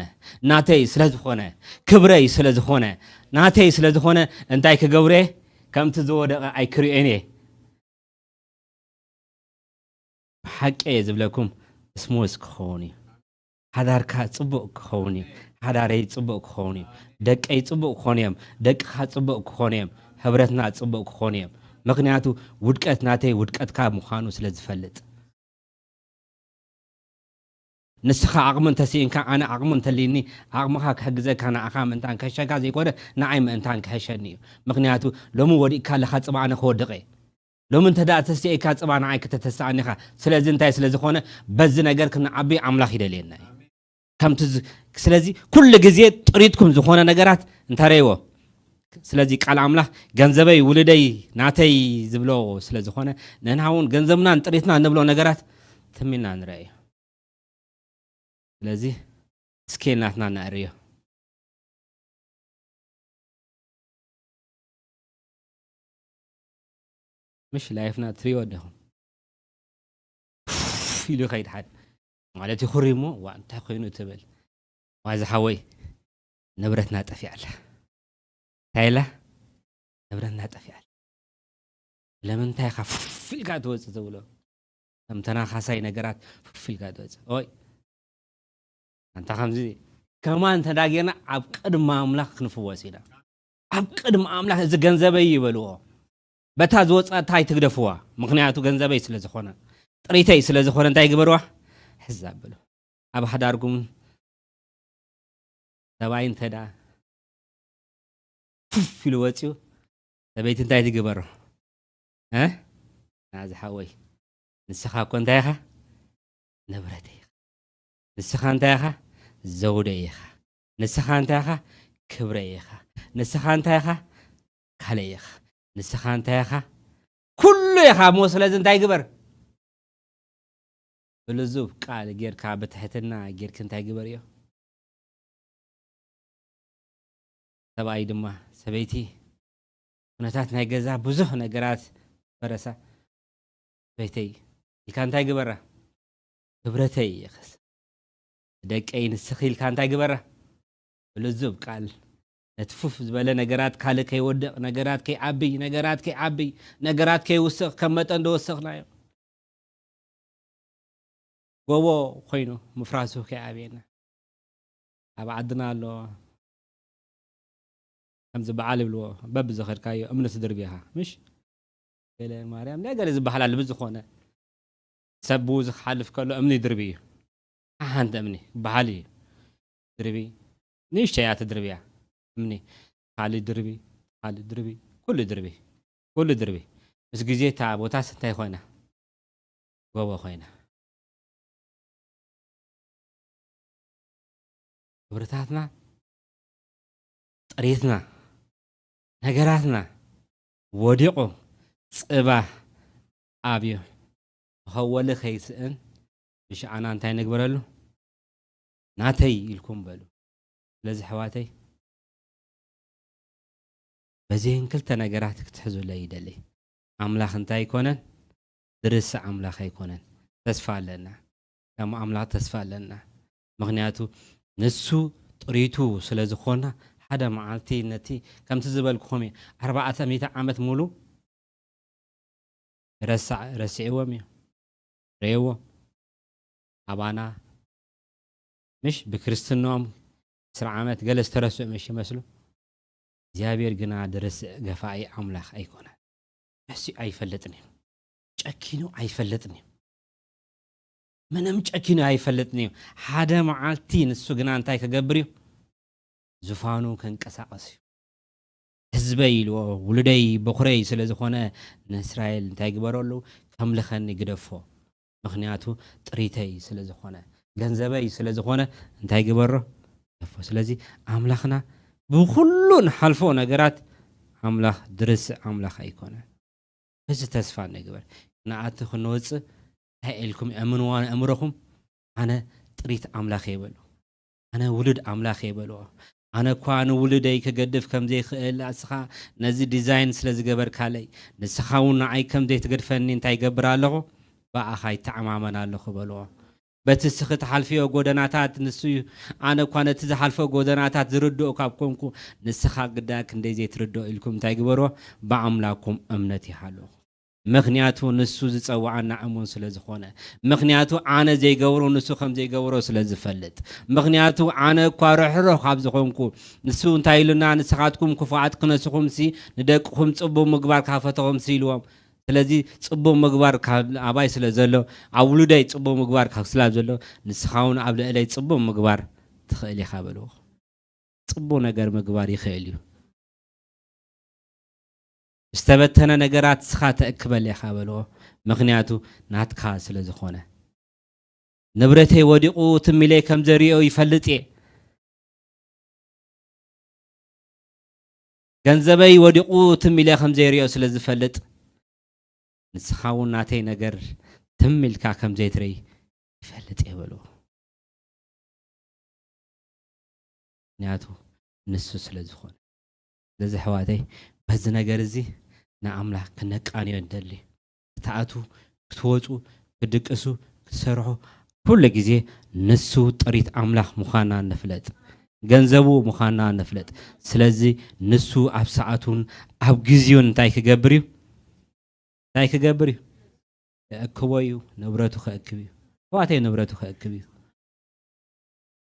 ናተይ ስለ ዝኾነ፣ ክብረይ ስለ ዝኾነ፣ ናተይ ስለ ዝኾነ እንታይ ክገብሮ እየ? ከምቲ ዝወደቐ ኣይክርእዮን እየ። ብሓቂ እየ ዝብለኩም፣ ስሙዝ ክኸውን እዩ። ሓዳርካ ጽቡቕ ክኸውን እዩ። ሓዳረይ ጽቡቕ ክኸውን እዩ። ደቀይ ጽቡቕ ክኾኑ እዮም። ደቅኻ ጽቡቕ ክኾኑ እዮም። ሕብረትና ጽቡቕ ክኾኑ እዮም። ምኽንያቱ ውድቀት ናተይ ውድቀትካ ምዃኑ ስለ ዝፈልጥ። ንስኻ ዓቕሚ እንተስኢንካ፣ ኣነ ዓቕሚ እንተልይኒ፣ ዓቕምኻ ክሕግዘካ፣ ንዓኻ ምእንታን ክሕሸካ ዘይኮነ፣ ንዓይ ምእንታን ክሕሸኒ እዩ። ምኽንያቱ ሎሚ ወዲቕካ ኣለኻ፣ ጽባሕ ኣነ ክወድቕ እየ። ሎሚ እንተ ደኣ ተስኢካ ጽባሕ ንዓይ ክተተስኣኒ ኢኻ። ስለዚ እንታይ ስለ ዝኾነ፣ በዚ ነገር ክንዓቢ ኣምላኽ ይደልየና እዩ። ከምቲ ዝ-፣ ስለዚ ኩሉ ግዜ ጥሪትኩም ዝኾነ ነገራት እንተረይዎ። ስለዚ ቃል ኣምላኽ ገንዘበይ፣ ውሉደይ፣ ናተይ ዝብሎ ስለ ዝኾነ፣ ንሕና እውን ገንዘብናን ጥሪትናን ንብሎ ነገራት ትሚና ንረአ እዩ። ስለዚ ስኬል ናትና ነዕርዮ። ምሽ ላይፍና ትሪኦ ኣለኹም። ኢሉ ይኸይድ ሓደ። ማለት ይኹሪ እሞ፣ "ዋ፣ እንታይ ኮይኑ?" ትብል። "ዋ፣ ዝሓወይ፣ ንብረትና ጠፊኣ ኣላ." እንታይ ኢላ? "ንብረትና ጠፊኣ ኣላ." "ለምንታይ ኢኻ ፉፍ ኢልካ ትወጽእ?" ትብሎ። ከም ተናኻሳይ ነገራት ፉፍ ኢልካ ትወጽእ። ኦይ፣ ኣንታ ከምዚ ከማን እንተ ዳጌና ኣብ ቅድሚ ኣምላኽ ክንፍወስ ኢና። ኣብ ቅድሚ ኣምላኽ እዚ ገንዘበይ ይበልዎ። በታ ዝወጻት ኣይትግደፍዋ። ምኽንያቱ ገንዘበይ ስለ ዝኾነ፣ ጥሪተይ ስለ ዝኾነ እንታይ ግበርዋ? ሕዛ በሉ። ኣብ ሓዳርኩም ሰብኣይ እንተ ደኣ ፉፍ ኢሉ ወጺኡ፣ ሰበይቲ እንታይ ትግበሮ? እ? ናዚ ሓወይ፣ ንስኻ እኮ እንታይ ኢኻ? ንብረተይ ኢኻ። ንስኻ እንታይ ኢኻ? ዘውደይ ኢኻ። ንስኻ እንታይ ኢኻ? ክብረይ ኢኻ። ንስኻ እንታይ ኢኻ? ካልእ ኢኻ። ንስኻ እንታይ ኢኻ? ኩሉ ኢኻ እሞ፣ ስለዚ እንታይ ግበር? ብልዙብ ቃል ጌርካ፣ ብትሕትና ጌርክ እንታይ ግበርዮ? ሰብኣይ ድማ፣ ሰበይቲ፣ ኩነታት ናይ ገዛ ብዙሕ ነገራት ፈረሳ፣ ሰበይተይ ኢልካ እንታይ ግበራ? ክብረተይ ኢኽስ፣ ደቀይ ንስኺ ኢልካ እንታይ ግበራ? ብልዙብ ቃል፣ ነቲ ፉፍ ዝበለ ነገራት ካልእ ከይወድቕ፣ ነገራት ከይዓብይ፣ ነገራት ከይዓብይ፣ ነገራት ከይውስኽ፣ ከም መጠን ዝወሰኽናዮ ጎቦ ኮይኑ ምፍራሱ ከይኣብየና። ኣብ ዓድና ኣሎ፣ ከምዚ በዓል ይብልዎ፣ በብዝኸድካዮ እምኒ ትድርቢ ኢኻ፣ ምሽ? ገለ ማርያም፣ ናይ ገለ ዝበሃል ኣሎ፣ ብዝኾነ ሰብ ብኡ ዝሓልፍ ከሎ እምኒ ይድርቢ እዩ። ሓንቲ እምኒ በዓል እዩ። ድርቢ፣ ንእሽተይ እያ ትድርብያ። እምኒ፣ ካልእ ድርቢ፣ ካልእ ድርቢ፣ ኩሉ ድርቢ፣ ኩሉ ድርቢ። ምስ ግዜ እታ ቦታስ እንታይ ኮይና? ጎቦ ኮይና። ክብርታትና፣ ጥሪትና፣ ነገራትና ወዲቑ ጽባሕ ኣብዩ። መኸወሊ ከይስእን ብሽኣና እንታይ ንግበረሉ? ናተይ ኢልኩም በሉ። ስለዚ ኣሕዋተይ፣ በዚህን ክልተ ነገራት ክትሕዙለይ ይደሊ። ኣምላኽ እንታይ ኣይኮነን? ዝርስዕ ኣምላኽ ኣይኮነን። ተስፋ ኣለና። ከም ኣምላኽ ተስፋ ኣለና። ምኽንያቱ ንሱ ጥሪቱ ስለ ዝኾና፣ ሓደ መዓልቲ ነቲ፣ ከምቲ ዝበልኩኹም እዩ፣ ኣርባዕተ ሚእቲ ዓመት ሙሉ ረሳዕ-፣ ረሲዕዎም እዩ። ርእይዎ። ኣባና ምሽ ብክርስትናኦም ዕስራ ዓመት ገለ ዝተረስዑ ምሽ ይመስሉ። እግዚኣብሔር ግና ድርስዕ ገፋኢ ኣምላኽ ኣይኮነን። ረሲዑ ኣይፈልጥን እዩ። ጨኪኑ ኣይፈልጥን እዩ። ምንም ጨኪኑ ኣይፈልጥን እዩ። ሓደ መዓልቲ ንሱ ግና እንታይ ክገብር እዩ? ዙፋኑ ከንቀሳቐስ እዩ። ህዝበይ ኢልዎ፣ ውሉደይ፣ በኹረይ ስለ ዝኾነ፣ ንእስራኤል እንታይ ግበረሉ? ከምልኸኒ ግደፎ። ምኽንያቱ ጥሪተይ ስለ ዝኾነ፣ ገንዘበይ ስለ ዝኾነ እንታይ ግበሮ? ግደፎ። ስለዚ ኣምላኽና ብኹሉ ንሓልፎ ነገራት ኣምላኽ ድርስዕ ኣምላኽ ኣይኮነን። በዚ ተስፋ ንግበር። ንኣቲ ክንወጽእ እንታይ ኢልኩም እምንዋ ንእምሮኹም? ኣነ ጥሪት ኣምላኽ እየ በሉ። ኣነ ውሉድ ኣምላኽ እየ በልዎ። ኣነ እኳ ንውሉደይ ክገድፍ ከም ዘይክእል፣ ንስኻ ነዚ ዲዛይን ስለ ዝገበርካለይ፣ ንስኻ እውን ንዓይ ከም ዘይትገድፈኒ እንታይ ይገብር ኣለኹ? ብኣኻ ይተዓማመን ኣለኹ በልዎ። በቲ እስኺ ትሓልፍዮ ጎደናታት ንሱ እዩ። ኣነ እኳ ነቲ ዝሓልፎ ጎደናታት ዝርድኦ ካብ ኮንኩ፣ ንስኻ ግዳ ክንደይ ዘይትርድኦ ኢልኩም እንታይ ግበርዎ? ብኣምላኩም እምነት ይሃልኹ። ምኽንያቱ ንሱ ዝጸውዓና እሙን ስለ ዝኾነ። ምኽንያቱ ኣነ ዘይገብሮ ንሱ ከም ዘይገብሮ ስለ ዝፈልጥ። ምኽንያቱ ኣነ እኳ ርሕሩሕ ካብ ዝኾንኩ፣ ንሱ እንታይ ኢሉና? ንስኻትኩም ክፉኣት ክነስኹምሲ ንደቅኹም ጽቡቕ ምግባር ካብ ፈተኹምሲ ኢልዎም። ስለዚ ጽቡቕ ምግባር ካብ ኣባይ ስለ ዘሎ፣ ኣብ ውሉደይ ጽቡቕ ምግባር ካብ ስላ ዘሎ፣ ንስኻ እውን ኣብ ልዕለይ ጽቡቕ ምግባር ትኽእል ኢኻ በልዎ። ጽቡቕ ነገር ምግባር ይኽእል እዩ። ዝተበተነ ነገራት ንስኻ ተእክበል ኢኻ በልዎ። ምኽንያቱ ናትካ ስለ ዝኾነ። ንብረተይ ወዲቑ ትም ኢለ ከም ዘሪኦ ይፈልጥ እየ። ገንዘበይ ወዲቑ ትም ኢለ ከም ዘይሪኦ ስለ ዝፈልጥ፣ ንስኻ እውን ናተይ ነገር ትም ኢልካ ከም ዘይትርኢ ይፈልጥ እየ በልዎ። ምኽንያቱ ንሱ ስለ ዝኾነ። ስለዚ ኣሕዋተይ፣ በዚ ነገር እዚ ንኣምላኽ ክነቃንዮ ንደሊ። ክትኣትዉ፣ ክትወጹ፣ ክትድቅሱ፣ ክትሰርሑ፣ ኩሉ ግዜ ንሱ ጥሪት ኣምላኽ ምዃና ንፍለጥ። ገንዘቡ ምዃና ንፍለጥ። ስለዚ ንሱ ኣብ ሰዓቱን ኣብ ግዜኡን እንታይ ክገብር እዩ? እንታይ ክገብር እዩ? ክእክቦ እዩ። ንብረቱ ክእክብ እዩ። ኣሕዋተይ፣ ንብረቱ ክእክብ እዩ።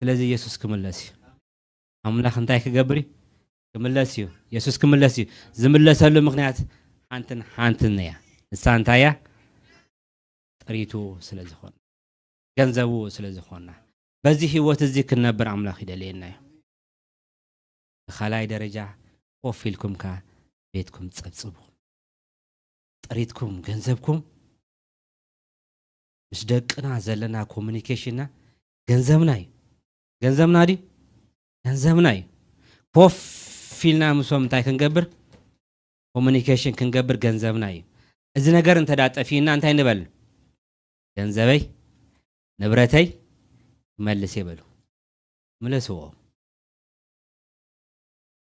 ስለዚ የሱስ ክምለስ እዩ። ኣምላኽ እንታይ ክገብር እዩ? ክምለስ እዩ። የሱስ ክምለስ እዩ። ዝምለሰሉ ምኽንያት ሓንትን ሓንትን እያ። ንሳ እንታይ እያ? ጥሪቱ ስለ ዝኾነ፣ ገንዘቡ ስለ ዝኾና፣ በዚ ህይወት እዚ ክንነብር ኣምላኽ ይደልየና እዩ። ብኻልኣይ ደረጃ ኮፍ ኢልኩም ከኣ ቤትኩም ጸብጽቡ። ጥሪትኩም፣ ገንዘብኩም፣ ምስ ደቅና ዘለና ኮሚኒኬሽንና ገንዘብና እዩ። ገንዘብና ድዩ? ገንዘብና እዩ። ኮፍ ኢልና ምስኦም እንታይ ክንገብር? ኮሚኒኬሽን ክንገብር ገንዘብና እዩ። እዚ ነገር እንተ ደኣ ጠፊእና እንታይ ንበል? "ገንዘበይ፣ ንብረተይ መልስ" ይበሉ። ምለስዎ።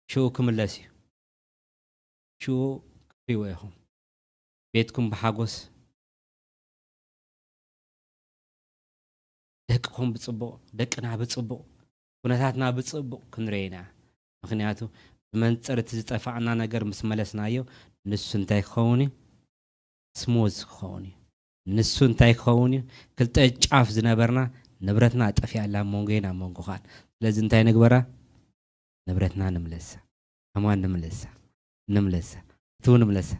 ሽኡ ክምለስ እዩ። ሽኡ ክትሪእዎ ኢኹም። ቤትኩም ብሓጎስ፣ ደቅኹም ብጽቡቕ፣ ደቅና ብጽቡቕ፣ ኩነታትና ብጽቡቕ ክንርኢ ኢና። ምኽንያቱ ብመንጽር እቲ ዝጠፋእና ነገር ምስ መለስናዮ፣ ንሱ እንታይ ክኸውን እዩ? ስሙዝ ክኸውን እዩ። ንሱ እንታይ ክኸውን እዩ? ክልተ ጫፍ ዝነበርና ንብረትና ጠፊኣላ፣ ኣብ መንጎይን ኣብ መንጎኻን። ስለዚ እንታይ ንግበራ? ንብረትና ንምለሳ። ኣማን ንምለሳ። ንምለሳ። እትው ንምለሳ።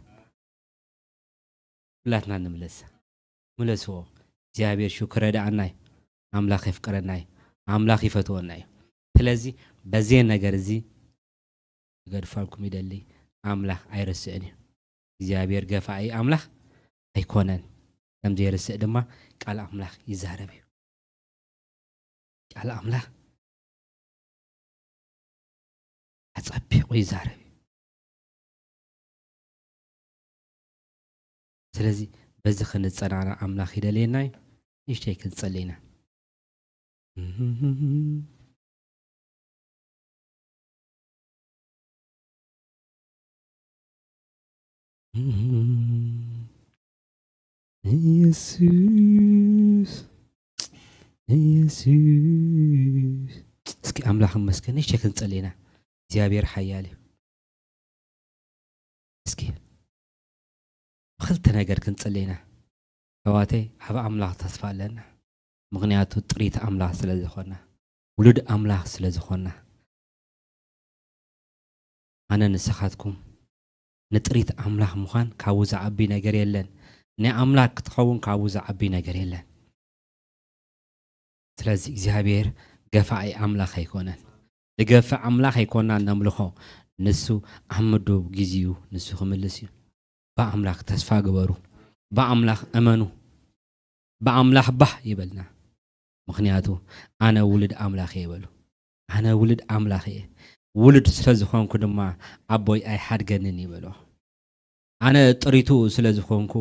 ኩላትና ንምለሳ። ምለስዎ። እግዚኣብሔር ሽው ክረድኣና እዩ። ኣምላኽ የፍቅረና እዩ። ኣምላኽ ይፈትወና እዩ። ስለዚ በዚ ነገር እዚ ክገድፋልኩም ይደሊ። ኣምላኽ ኣይረስዕን እዩ። እግዚኣብሔር ገፋኢ ኣምላኽ ኣይኮነን። ከም ዘይርስዕ ድማ ቃል ኣምላኽ ይዛረብ እዩ። ቃል ኣምላኽ ኣጸቢቑ ይዛረብ እዩ። ስለዚ በዚ ክንጸናናዕ ኣምላኽ ይደልየና እዩ። ንእሽተይ ክንጸሊ ኢና። ኢየሱስ፣ ኢየሱስ። እስኪ ኣምላኽ ይመስገን። ንእሽተይ ክንጸሊ ኢና። እግዚኣብሔር ሓያል እዩ። እስኪ ብኽልተ ነገር ክንጸሊ ኢና። ኣሕዋተይ፣ ኣብ ኣምላኽ ተስፋ ኣለና። ምኽንያቱ ጥሪት ኣምላኽ ስለ ዝኾና፣ ውሉድ ኣምላኽ ስለ ዝኾና። ኣነ ንስኻትኩም ንጥሪት ኣምላኽ ምዃን ካብኡ ዝዓቢ ነገር የለን። ናይ ኣምላኽ ክትኸውን ካብኡ ዝዓቢ ነገር የለን። ስለዚ እግዚኣብሔር ገፋዒ ኣምላኽ ኣይኮነን። ዝገፍዕ ኣምላኽ ኣይኮና እነምልኾ። ንሱ ኣብ ምዱብ ግዜኡ ንሱ ክምልስ እዩ። ብኣምላኽ ተስፋ ግበሩ። ብኣምላኽ እመኑ። ብኣምላኽ ባህ ይበልና። ምኽንያቱ ኣነ ውሉድ ኣምላኽ እየ በሉ። ኣነ ውሉድ ኣምላኽ እየ። ውሉድ ስለ ዝኾንኩ ድማ ኣቦይ ኣይሓድገንን እዩ በሎ። ኣነ ጥሪቱ ስለ ዝኾንኩ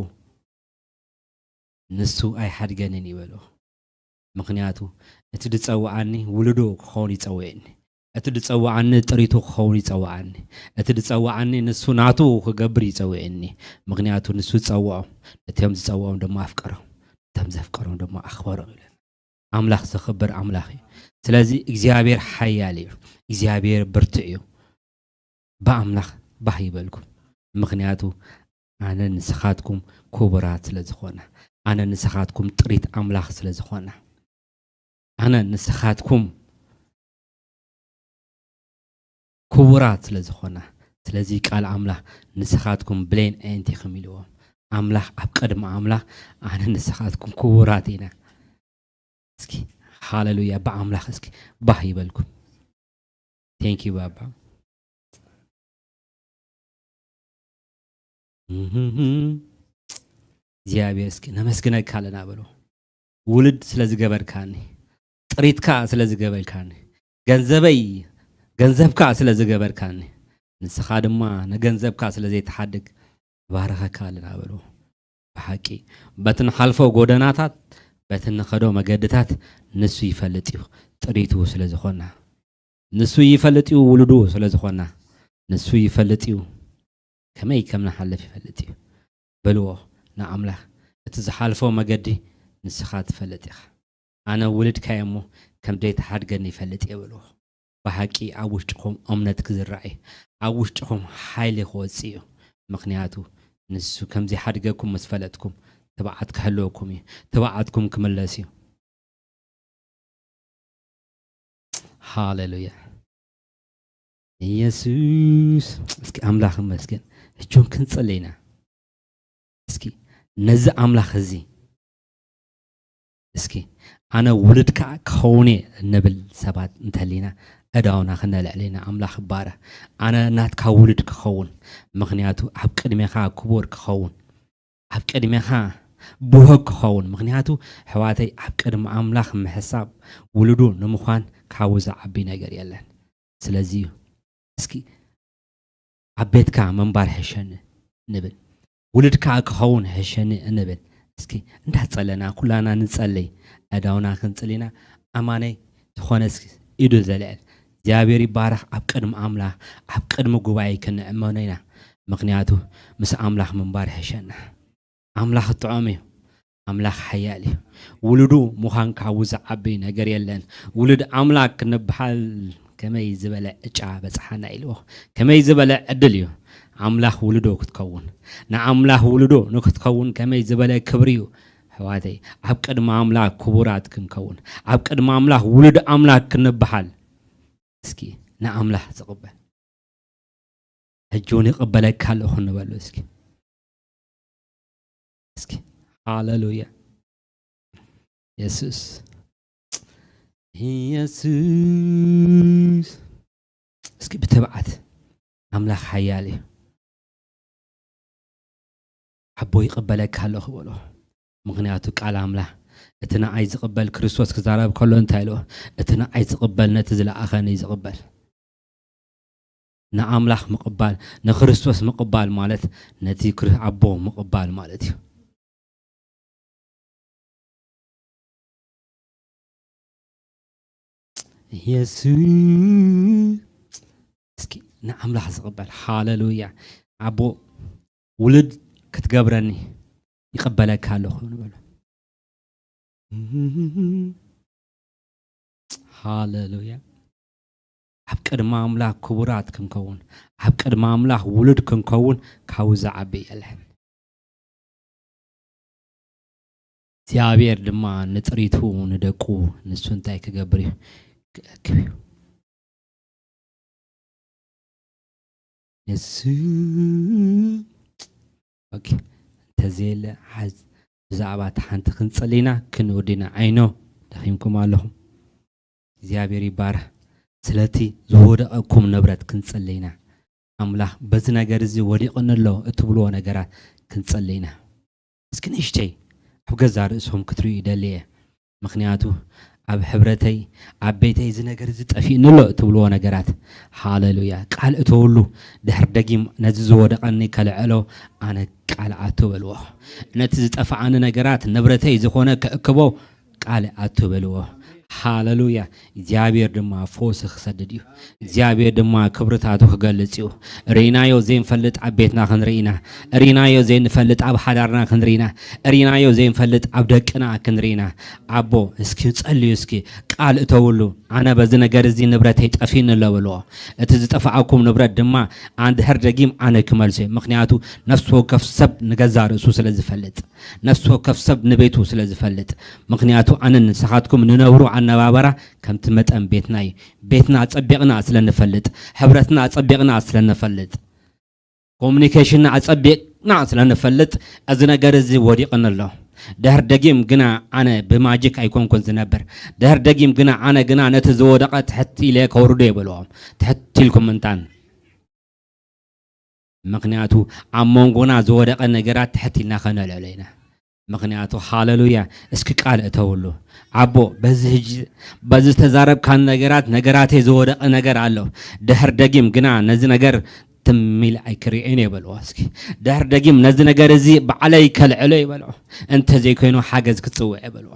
ንሱ ኣይሓድገንን እዩ በሎ። ምኽንያቱ እቲ ዝጸውዓኒ ውሉዱ ክኸውን ይጸውዕኒ። እቲ ዝጸውዓኒ ጥሪቱ ክኸውን ይጸውዓኒ። እቲ ዝጸውዓኒ ንሱ ናቱ ክገብር ይጸውዕኒ። ምኽንያቱ ንሱ ዝጸውዖም፣ ነቶም ዝጸውዖም ድማ ኣፍቀሮም፣ ነቶም ዘፍቀሮም ድማ ኣኽበሮም ይብለና። ኣምላኽ ዘኽብር ኣምላኽ እዩ። ስለዚ እግዚኣብሔር ሓያል እዩ። እግዚኣብሔር ብርቱዕ እዩ። ብኣምላኽ ባህ ይበልኩም። ምኽንያቱ ኣነ ንስኻትኩም ክቡራት ስለ ዝኾና፣ ኣነ ንስኻትኩም ጥሪት ኣምላኽ ስለ ዝኾና፣ ኣነ ንስኻትኩም ክቡራት ስለ ዝኾና፣ ስለዚ ቃል ኣምላኽ ንስኻትኩም ብሌን ኣየንቲኹም ኢልዎም። ኣምላኽ ኣብ ቅድሚ ኣምላኽ ኣነ ንስኻትኩም ክቡራት ኢና። እስኪ ሃሌሉያ፣ ብኣምላኽ እስኪ ባህ ይበልኩም። Thank you ባባ። እግዚኣብሔር እስኪ ነመስግነካ ኣለና በሎ። ውሉድ ስለ ዝገበርካኒ፣ ጥሪትካ ስለ ዝገበርካኒ፣ ገንዘበይ ገንዘብካ ስለ ዝገበርካኒ፣ ንስኻ ድማ ንገንዘብካ ስለ ዘይትሓድግ ባረኸካ ኣለና በሎ። ብሓቂ በቲ ንሓልፎ ጎደናታት፣ በቲ ንኸዶ መገድታት ንሱ ይፈልጥ እዩ፣ ጥሪቱ ስለ ዝኾና። ንሱ ይፈልጥ እዩ፣ ውሉዱ ስለ ዝኾና። ንሱ ይፈልጥ እዩ፣ ከመይ ከም ንሓልፍ ይፈልጥ እዩ። በልዎ ንኣምላኽ፣ እቲ ዝሓልፎ መገዲ ንስኻ ትፈልጥ ኢኻ። ኣነ ውሉድካ እየ እሞ ከም ዘይትሓድገኒ ይፈልጥ እየ በልዎ። ብሓቂ ኣብ ውሽጥኹም እምነት ክዝራእ እዩ። ኣብ ውሽጥኹም ሓይሊ ክወጽእ እዩ። ምኽንያቱ ንሱ ከም ዘይሓድገኩም ምስ ፈለጥኩም ትብዓት ክህልወኩም እዩ። ትብዓትኩም ክምለስ እዩ። ሃሌሉያ። ኢየሱስ፣ እስኪ ኣምላኽ ይመስገን። ሕጂ እውን ክንጽሊ ኢና። እስኪ ነዚ ኣምላኽ እዚ፣ እስኪ ኣነ ውሉድካ ክኸውን እየ እንብል ሰባት እንተሊና፣ ዕዳውና ክነልዕል ኢና። ኣምላኽ ይባረኽ። ኣነ ናትካ ውሉድ ክኸውን፣ ምኽንያቱ ኣብ ቅድሜኻ ክቡር ክኸውን፣ ኣብ ቅድሜኻ ብሆግ ክኸውን። ምኽንያቱ ኣሕዋተይ፣ ኣብ ቅድሚ ኣምላኽ ምሕሳብ ውሉዱ ንምዃን ካብኡ ዝዓቢ ነገር የለን። ስለዚ እዩ እስኪ ኣብ ቤትካ ምንባር ሕሸኒ ንብል፣ ውሉድካ ክኸውን ሕሸኒ እንብል። እስኪ እንዳጸለና ኩላና ንጸለይ። ኣእዳውና ክንጽል ኢና። ኣማነይ ዝኾነ እስኪ ኢዱ ዘልዕል። እግዚኣብሔር ይባረኽ። ኣብ ቅድሚ ኣምላኽ፣ ኣብ ቅድሚ ጉባኤ ክንእመኖ ኢና። ምኽንያቱ ምስ ኣምላኽ ምንባር ይሕሸና። ኣምላኽ ጥዑም እዩ። ኣምላኽ ሓያል እዩ። ውሉዱ ምዃን ካብኡ ዝዓቢ ነገር የለን። ውሉድ ኣምላኽ ክንበሃል ከመይ ዝበለ ዕጫ በጽሓና ኢልዎ። ከመይ ዝበለ ዕድል እዩ። ኣምላኽ ውሉዶ ክትከውን። ንኣምላኽ ውሉዶ ንክትከውን ከመይ ዝበለ ክብሪ እዩ። ኣሕዋተይ፣ ኣብ ቅድሚ ኣምላኽ ክቡራት ክንከውን፣ ኣብ ቅድሚ ኣምላኽ ውሉድ ኣምላኽ ክንበሃል፣ እስኪ ንኣምላኽ ዝቕበል ሕጂ እውን ይቕበለካ ኣለኹ ንበሉ እስኪ። እስኪ ሃሌሉያ። የሱስ፣ የሱስ። እስኪ ብትብዓት፣ ኣምላኽ ሓያል እዩ። ኣቦ ይቕበለካ ኣለኹ በሎ። ምኽንያቱ ቃል ኣምላኽ፣ እቲ ንኣይ ዝቕበል፣ ክርስቶስ ክዛረብ ከሎ እንታይ ኢልዎ? እቲ ንኣይ ዝቕበል ነቲ ዝለኣኸኒ ዝቕበል። ንኣምላኽ ምቕባል፣ ንክርስቶስ ምቕባል ማለት ነቲ ክር-፣ ኣቦ ምቕባል ማለት እዩ። የሱስ፣ እስኪ ንኣምላኽ ዝቕበል፣ ሃሌሉያ። ኣቦ፣ ውሉድ ክትገብረኒ ይቕበለካ ኣለኹ ንበሎ። ሃሌሉያ። ኣብ ቅድሚ ኣምላኽ ክቡራት ክንከውን፣ ኣብ ቅድሚ ኣምላኽ ውሉድ ክንከውን ካብኡ ዝዓቢ የለን። እግዚኣብሔር ድማ ንጥሪቱ ንደቁ ንሱ እንታይ ክገብር እዩ? ክእክብ እዩ። ንሱ፣ ኦኬ፣ እንተዘየለ ሓዝ-፣ ብዛዕባ እታ ሓንቲ ክንጽሊ ኢና፣ ክንወዲ ኢና። ኣይኖ፣ ደኺምኩም ኣለኹም። እግዚኣብሔር ይባረኽ። ስለቲ ዝወደቐኩም ንብረት ክንጽሊ ኢና። ኣምላኽ በዚ ነገር እዚ ወዲቕኒ ኣሎ እትብልዎ ነገራት ክንጽሊ ኢና። እስኪ ንእሽተይ ኣብ ገዛ ርእስኹም ክትርእዩ ይደሊ እየ። ምኽንያቱ ኣብ ሕብረተይ፣ ኣብ ቤተይ እዚ ነገር እዚ ጠፊእኒ ኣሎ እትብልዎ ነገራት፣ ሃሌሉያ፣ ቃል እተውሉ። ድሕር ደጊም ነዚ ዝወደቐኒ ከልዕሎ ኣነ ቃል ኣቱ በልዎ። ነቲ ዝጠፍኣኒ ነገራት፣ ንብረተይ ዝኾነ ክእክቦ ቃል ኣቱ በልዎ። ሃሌሉያ። እግዚኣብሔር ድማ ፈውሲ ክሰድድ እዩ። እግዚኣብሔር ድማ ክብርታቱ ክገልጽ እዩ። ርኢናዮ ዘይንፈልጥ ኣብ ቤትና ክንርኢ ኢና። ርኢናዮ ዘይንፈልጥ ኣብ ሓዳርና ክንርኢ ኢና። ርኢናዮ ዘይንፈልጥ ኣብ ደቅና ክንርኢ ኢና። ኣቦ፣ እስኪ ጸልዩ፣ እስኪ ቃል እተውሉ። ኣነ በዚ ነገር እዚ ንብረተይ ጠፊእኒ ኣሎ በልዎ። እቲ ዝጠፍኣኩም ንብረት ድማ ኣንድሕር ደጊም ኣነ ክመልሶ እየ። ምኽንያቱ ነፍሲ ወከፍ ሰብ ንገዛ ርእሱ ስለ ዝፈልጥ፣ ነፍሲ ወከፍ ሰብ ንቤቱ ስለ ዝፈልጥ። ምኽንያቱ ኣነን ንስኻትኩም ንነብሮ ኣነባበራ ከምቲ መጠን ቤትና እዩ። ቤትና ኣጸቢቕና ስለ ንፈልጥ፣ ሕብረትና ኣጸቢቕና ስለ ንፈልጥ፣ ኮሙኒኬሽንና ኣጸቢቕና ስለ ንፈልጥ፣ እዚ ነገር እዚ ወዲቕኒ ኣሎ። ድሕር ደጊም ግና ኣነ ብማጂክ ኣይኮንኩን ዝነብር። ድሕር ደጊም ግና ኣነ ግና ነቲ ዝወደቐ ትሕት ኢለ ከውርዶ እየ በልዎም። ትሕት ኢልኩም ምንታን። ምኽንያቱ ኣብ መንጎና ዝወደቐ ነገራት ትሕት ኢልና ከነልዕሎ ኢና። ምኽንያቱ ሃሌሉያ፣ እስኪ ቃል እተውሉ። ኣቦ፣ በዚ ሕጂ፣ በዚ ዝተዛረብካን ነገራት፣ ነገራተይ ዝወደቐ ነገር ኣሎ። ድሕር ደጊም ግና ነዚ ነገር ትም ኢለ ኣይክርእዮን እየ በልዎ። እስኪ ድሕር ደጊም ነዚ ነገር እዚ ባዕለይ ከልዕሎ እየ በልዎ። እንተዘይኮይኑ ሓገዝ ክጽውዕ እየ በልዎ።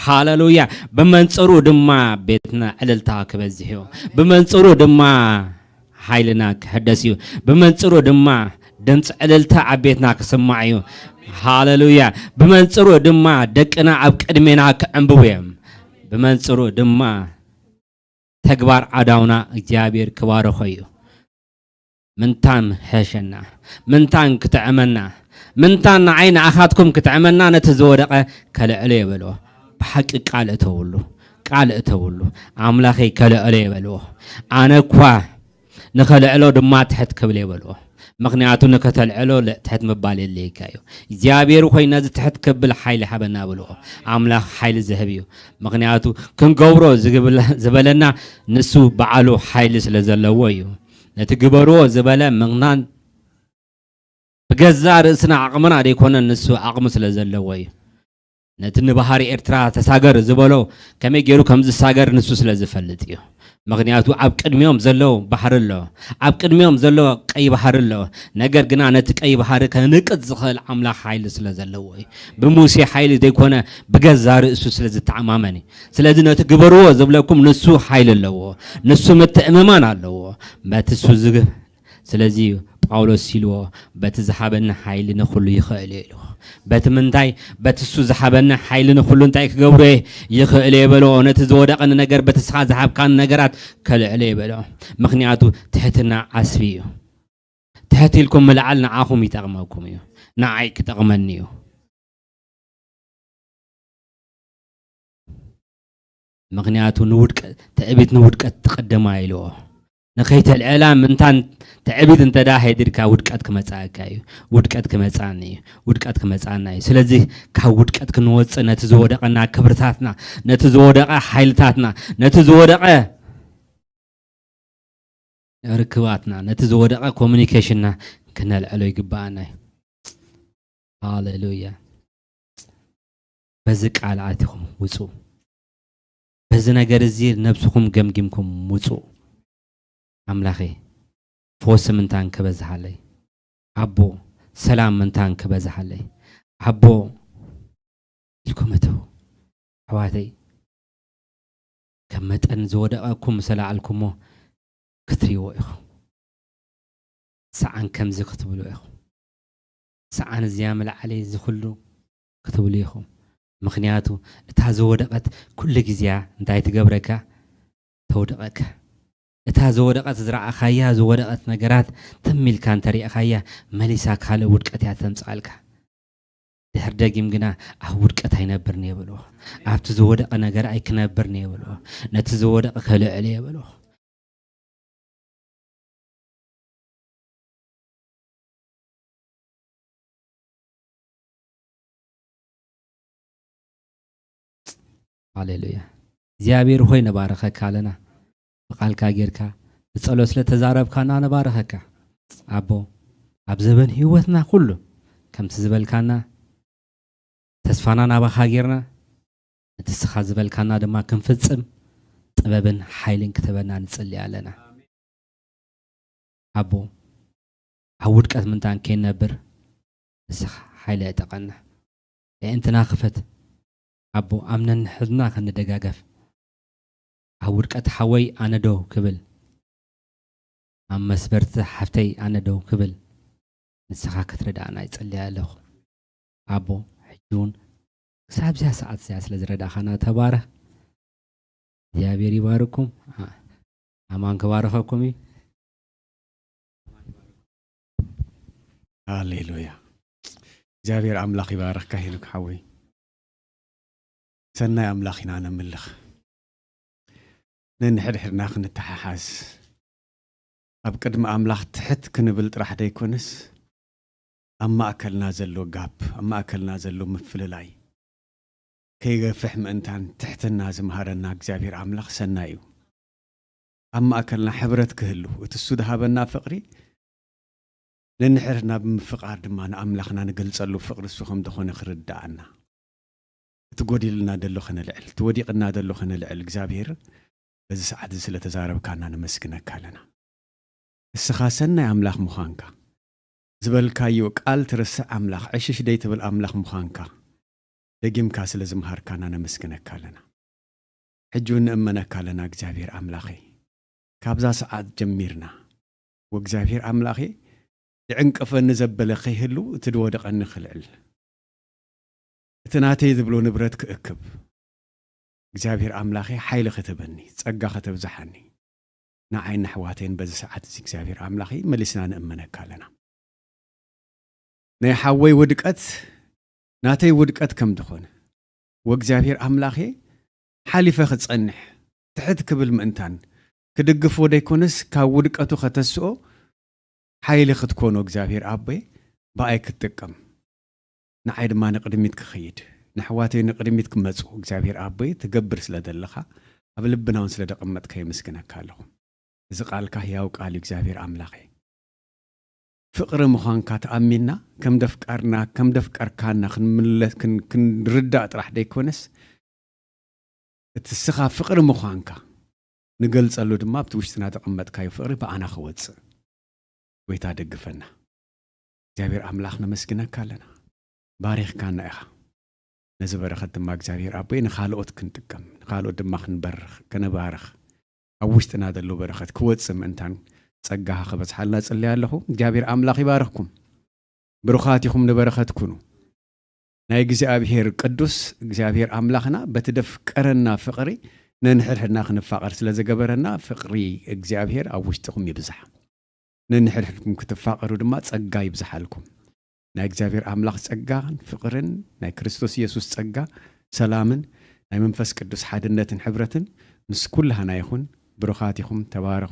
ሃሌሉያ። ብመንጽሩ ድማ ቤትና ዕልልታ ክበዝሕ እዩ። ብመንጽሩ ድማ ሓይልና ክሕደስ እዩ። ብመንጽሩ ድማ ድምፂ ዕልልታ ኣብ ቤትና ክስማዕ እዩ። ሃሌሉያ። ብመንጽሩ ድማ ደቅና ኣብ ቅድሜና ክዕንብቡ እዮም። ብመንጽሩ ድማ ተግባር ኣእዳውና እግዚኣብሔር ክባርኾ እዩ። ምንታን ሕሸና፣ ምንታን ክጥዕመና፣ ምንታን ንዓይ ንኣኻትኩም ክጥዕመና ነቲ ዝወደቐ ከልዕሎ የበልዎ። ብሓቂ ቃል እተውሉ፣ ቃል እተውሉ። ኣምላኸይ ከልዕሎ እየ በልዎ። ኣነ እኳ ንኸልዕሎ ድማ ትሕት ክብል እየ በልዎ። ምኽንያቱ ንከተልዕሎ ል-፣ ትሕት ምባል የድልየካ እዩ። እግዚኣብሔር ኾይ ነዚ ትሕት ክብል ሓይሊ ሃበና በልዎ። ኣምላኽ ሓይሊ ዝህብ እዩ። ምኽንያቱ ክንገብሮ ዝግብለ-፣ ዝበለና ንሱ በዓሉ ሓይሊ ስለ ዘለዎ እዩ። ነቲ ግበርዎ ዝበለ ምኽናን ብገዛ ርእስና ዓቕምና ዘይኮነን፣ ንሱ ዓቕሚ ስለ ዘለዎ እዩ። ነቲ ንባህሪ ኤርትራ ተሳገር ዝበሎ ከመይ ገይሩ ከም ዝሳገር ንሱ ስለ ዝፈልጥ እዩ። ምኽንያቱ ኣብ ቅድሚኦም ዘሎ ባሕሪ ኣሎ፣ ኣብ ቅድሚኦም ዘሎ ቀይ ባሕሪ ኣሎ። ነገር ግና ነቲ ቀይ ባሕሪ ከንቅጽ ዝኽእል ኣምላኽ ሓይሊ ስለ ዘለዎ እዩ። ብሙሴ ሓይሊ ዘይኮነ ብገዛ ርእሱ ስለ ዝተዓማመን እዩ። ስለዚ ነቲ ግበርዎ ዝብለኩም ንሱ ሓይሊ ኣለዎ፣ ንሱ ምትእምማን ኣለዎ። በቲ እሱ ዝግ-፣ ስለዚ ጳውሎስ ኢልዎ፣ "በቲ ዝሃበኒ ሓይሊ ንኹሉ ይኽእል እየ" ኢልዎ። በቲ ምንታይ? በቲ እሱ ዝሃበኒ ሓይሊ ንኹሉ እንታይ ክገብሮ እየ? ይኽእል እየ በሎ። ነቲ ዝወደቐኒ ነገር በቲ እስኻ ዝሃብካኒ ነገራት ከልዕሎ እየ በሎ። ምኽንያቱ ትሕትና ዓስቢ እዩ። ትሕት ኢልኩም ምልዓል ንዓኹም ይጠቕመኩም እዩ፣ ንዓይ ክጠቕመኒ እዩ። ምኽንያቱ ንውድቀት፣ ትዕቢት ንውድቀት ትቕድማ ኢልዎ። ንኸይተልዕላ ምንታን ትዕቢት እንተ ደኣ ሄዲድካ ውድቀት ክመጻእካ እዩ። ውድቀት ክመጻኒ እዩ። ውድቀት ክመጻና እዩ። ስለዚ ካብ ውድቀት ክንወጽእ ነቲ ዝወደቐና ክብርታትና፣ ነቲ ዝወደቐ ሓይልታትና፣ ነቲ ዝወደቐ ርክባትና፣ ነቲ ዝወደቐ ኮሚኒኬሽንና ክነልዕሎ ይግብኣና እዩ። ሃሌሉያ። በዚ ቃል ኣቲኹም ውጹ። በዚ ነገር እዚ ነብስኹም ገምጊምኩም ውጹ። ኣምላኸይ፣ ፈወሲ ምንታን ክበዝሓለይ። ኣቦ፣ ሰላም ምንታን ክበዝሓለይ። ኣቦ፣ ኢልኩም እተው። ኣሕዋተይ፣ ከም መጠን ዝወደቐኩም ምስ ለዓልኩሞ ክትርእይዎ ኢኹም። ሰዓን ከምዚ ክትብሉ ኢኹም። ሰዓን እዚኣ ምልዓለይ እዚ ኩሉ ክትብሉ ኢኹም። ምኽንያቱ እታ ዝወደቐት ኩሉ ግዜያ እንታይ ትገብረካ? ተውድቐካ። እታ ዝወደቐት ዝረኣኻያ ዝወደቐት ነገራት ትም ኢልካ እንተሪእኻያ መሊሳ ካልእ ውድቀት እያ ተምጽኣልካ። ድሕር ደጊም ግና ኣብ ውድቀት ኣይነብርን እየ በልዎ። ኣብቲ ዝወደቐ ነገር ኣይክነብርን እየ በልዎ። ነቲ ዝወደቐ ከልዕል እየ በልዎ። ሃሌሉያ። እግዚኣብሔር ሆይ ነባረኸካ ኣለና። ብቃልካ ጌርካ ብጸሎት ስለ ተዛረብካና ነባረኸካ። ኣቦ፣ ኣብ ዘበን ህይወትና ኩሉ ከምቲ ዝበልካና ተስፋና ናባኻ ጌርና፣ ነቲ ንስኻ ዝበልካና ድማ ክንፍጽም ጥበብን ሓይልን ክትህበና ንጽሊ ኣለና። ኣቦ፣ ኣብ ውድቀት ምንታን ከይንነብር ንስኻ ሓይሊ ዕጠቐና። የእንትና ክፈት። ኣቦ፣ ኣብ ነንሕድና ክንደጋገፍ። ኣብ ውድቀት ሓወይ ኣነ ደው ክብል፣ ኣብ መስበርቲ ሓፍተይ ኣነ ደው ክብል፣ ንስኻ ክትረዳእና ይጸልያ ኣለኹ። ኣቦ፣ ሕጂ እውን ክሳብ እዚኣ ሰዓት እዚኣ ስለ ዝረዳእኻና ተባረኽ። እግዚኣብሔር ይባርኩም። ኣ-፣ ኣማን ክባርኸኩም እዩ። ሃሌሉያ። እግዚኣብሔር ኣምላኽ ይባርኽካ ሄኖክ ሓወይ። ሰናይ ኣምላኽ ኢና ነምልኽ። ነንሕድሕድና ክንተሓሓዝ፣ ኣብ ቅድሚ ኣምላኽ ትሕት ክንብል ጥራሕ ደይኮነስ፣ ኣብ ማእከልና ዘሎ ጋፕ፣ ኣብ ማእከልና ዘሎ ምፍልላይ ከይገፍሕ ምእንታን ትሕትና ዝመሃረና እግዚኣብሔር ኣምላኽ ሰናይ እዩ። ኣብ ማእከልና ሕብረት ክህሉ፣ እቲ እሱ ዝሃበና ፍቕሪ ነንሕድሕድና ብምፍቓር ድማ ንኣምላኽና ንገልጸሉ ፍቕሪ እሱ ከም ዝኾነ ክርድኣና። እቲ ጎዲልና ዘሎ ከነልዕል፣ እቲ ወዲቕና ዘሎ ከነልዕል እግዚኣብሔር በዚ ሰዓት እዚ ስለ ተዛረብካና ነመስግነካ ኣለና። እስኻ ሰናይ ኣምላኽ ምዃንካ፣ ዝበልካዮ ቃል ትርስዕ ኣምላኽ፣ ዕሽሽ ደይትብል ኣምላኽ ምዃንካ ደጊምካ ስለ ዝምሃርካና ነመስግነካ ኣለና። ሕጂ እውን ንእመነካ ኣለና እግዚኣብሔር ኣምላኸይ። ካብዛ ሰዓት ጀሚርና፣ ወእግዚኣብሔር ኣምላኸይ፣ ዝዕንቅፈኒ ዘበለ ከይህሉ፣ እቲ ዝወደቐኒ ክልዕል፣ እቲ ናተይ ዝብሎ ንብረት ክእክብ፣ እግዚኣብሔር ኣምላኸይ፣ ሓይሊ ክትህበኒ፣ ጸጋ ከተብዝሓኒ፣ ንዓይን ንኣሕዋተይን በዚ ሰዓት እዚ እግዚኣብሔር ኣምላኸይ፣ መሊስና ንእመነካ ኣለና። ናይ ሓወይ ውድቀት ናተይ ውድቀት ከም ዝኾነ፣ ወእግዚኣብሔር ኣምላኸይ፣ ሓሊፈ ክጸንሕ ትሕት ክብል ምእንታን ክድግፎ ደይኮነስ ካብ ውድቀቱ ከተስኦ ሓይሊ ክትኮኖ እግዚኣብሔር ኣቦይ ብኣይ ክትጥቀም ንዓይ ድማ ንቕድሚት ክኸይድ ንሕዋተይ ንቕድሚት ክመፁ እግዚኣብሔር ኣቦይ ትገብር ስለ ዘለኻ ኣብ ልብና እውን ስለ ደቐመጥካ የመስግነካ ኣለኹ። እዚ ቃልካ ህያው ቃል እዩ እግዚኣብሔር ኣምላኸይ። ፍቕሪ ምዃንካ ተኣሚንና ከም ደፍቃርና ከም ደፍቀርካና ክንምለስ ክንርዳእ ጥራሕ ደይኮነስ እቲ ስኻ ፍቕሪ ምዃንካ ንገልጸሉ ድማ ኣብቲ ውሽጥና ተቐመጥካዮ ፍቕሪ ብኣና ክወጽእ ጎይታ ደግፈና። እግዚኣብሔር ኣምላኽ ነመስግነካ ኣለና። ባሪኽካና ኢኻ። ነዚ በረኸት ድማ እግዚኣብሔር ኣቦይ ንኻልኦት ክንጥቀም ንኻልኦት ድማ ክንበርኽ ከነባርኽ ኣብ ውሽጥና ዘሎ በረኸት ክወጽእ ምእንታን ጸጋኻ ክበዝሓልና ጽለይ ኣለኹ። እግዚኣብሔር ኣምላኽ ይባርኽኩም። ብሩኻት ኢኹም ንበረኸት ኩኑ። ናይ እግዚኣብሔር ቅዱስ እግዚኣብሔር ኣምላኽና በቲ ደፍቀረና ፍቕሪ ነንሕድሕድና ክንፋቐር ስለ ዝገበረና ፍቕሪ እግዚኣብሔር ኣብ ውሽጥኹም ይብዛሕ። ነንሕድሕድኩም ክትፋቐሩ ድማ ጸጋ ይብዝሓልኩም። ናይ እግዚኣብሔር ኣምላኽ ጸጋን ፍቕርን ናይ ክርስቶስ ኢየሱስ ጸጋ ሰላምን ናይ መንፈስ ቅዱስ ሓድነትን ሕብረትን ምስ ኩላህና ይኹን። ብሩኻት ኢኹም። ተባረኹ።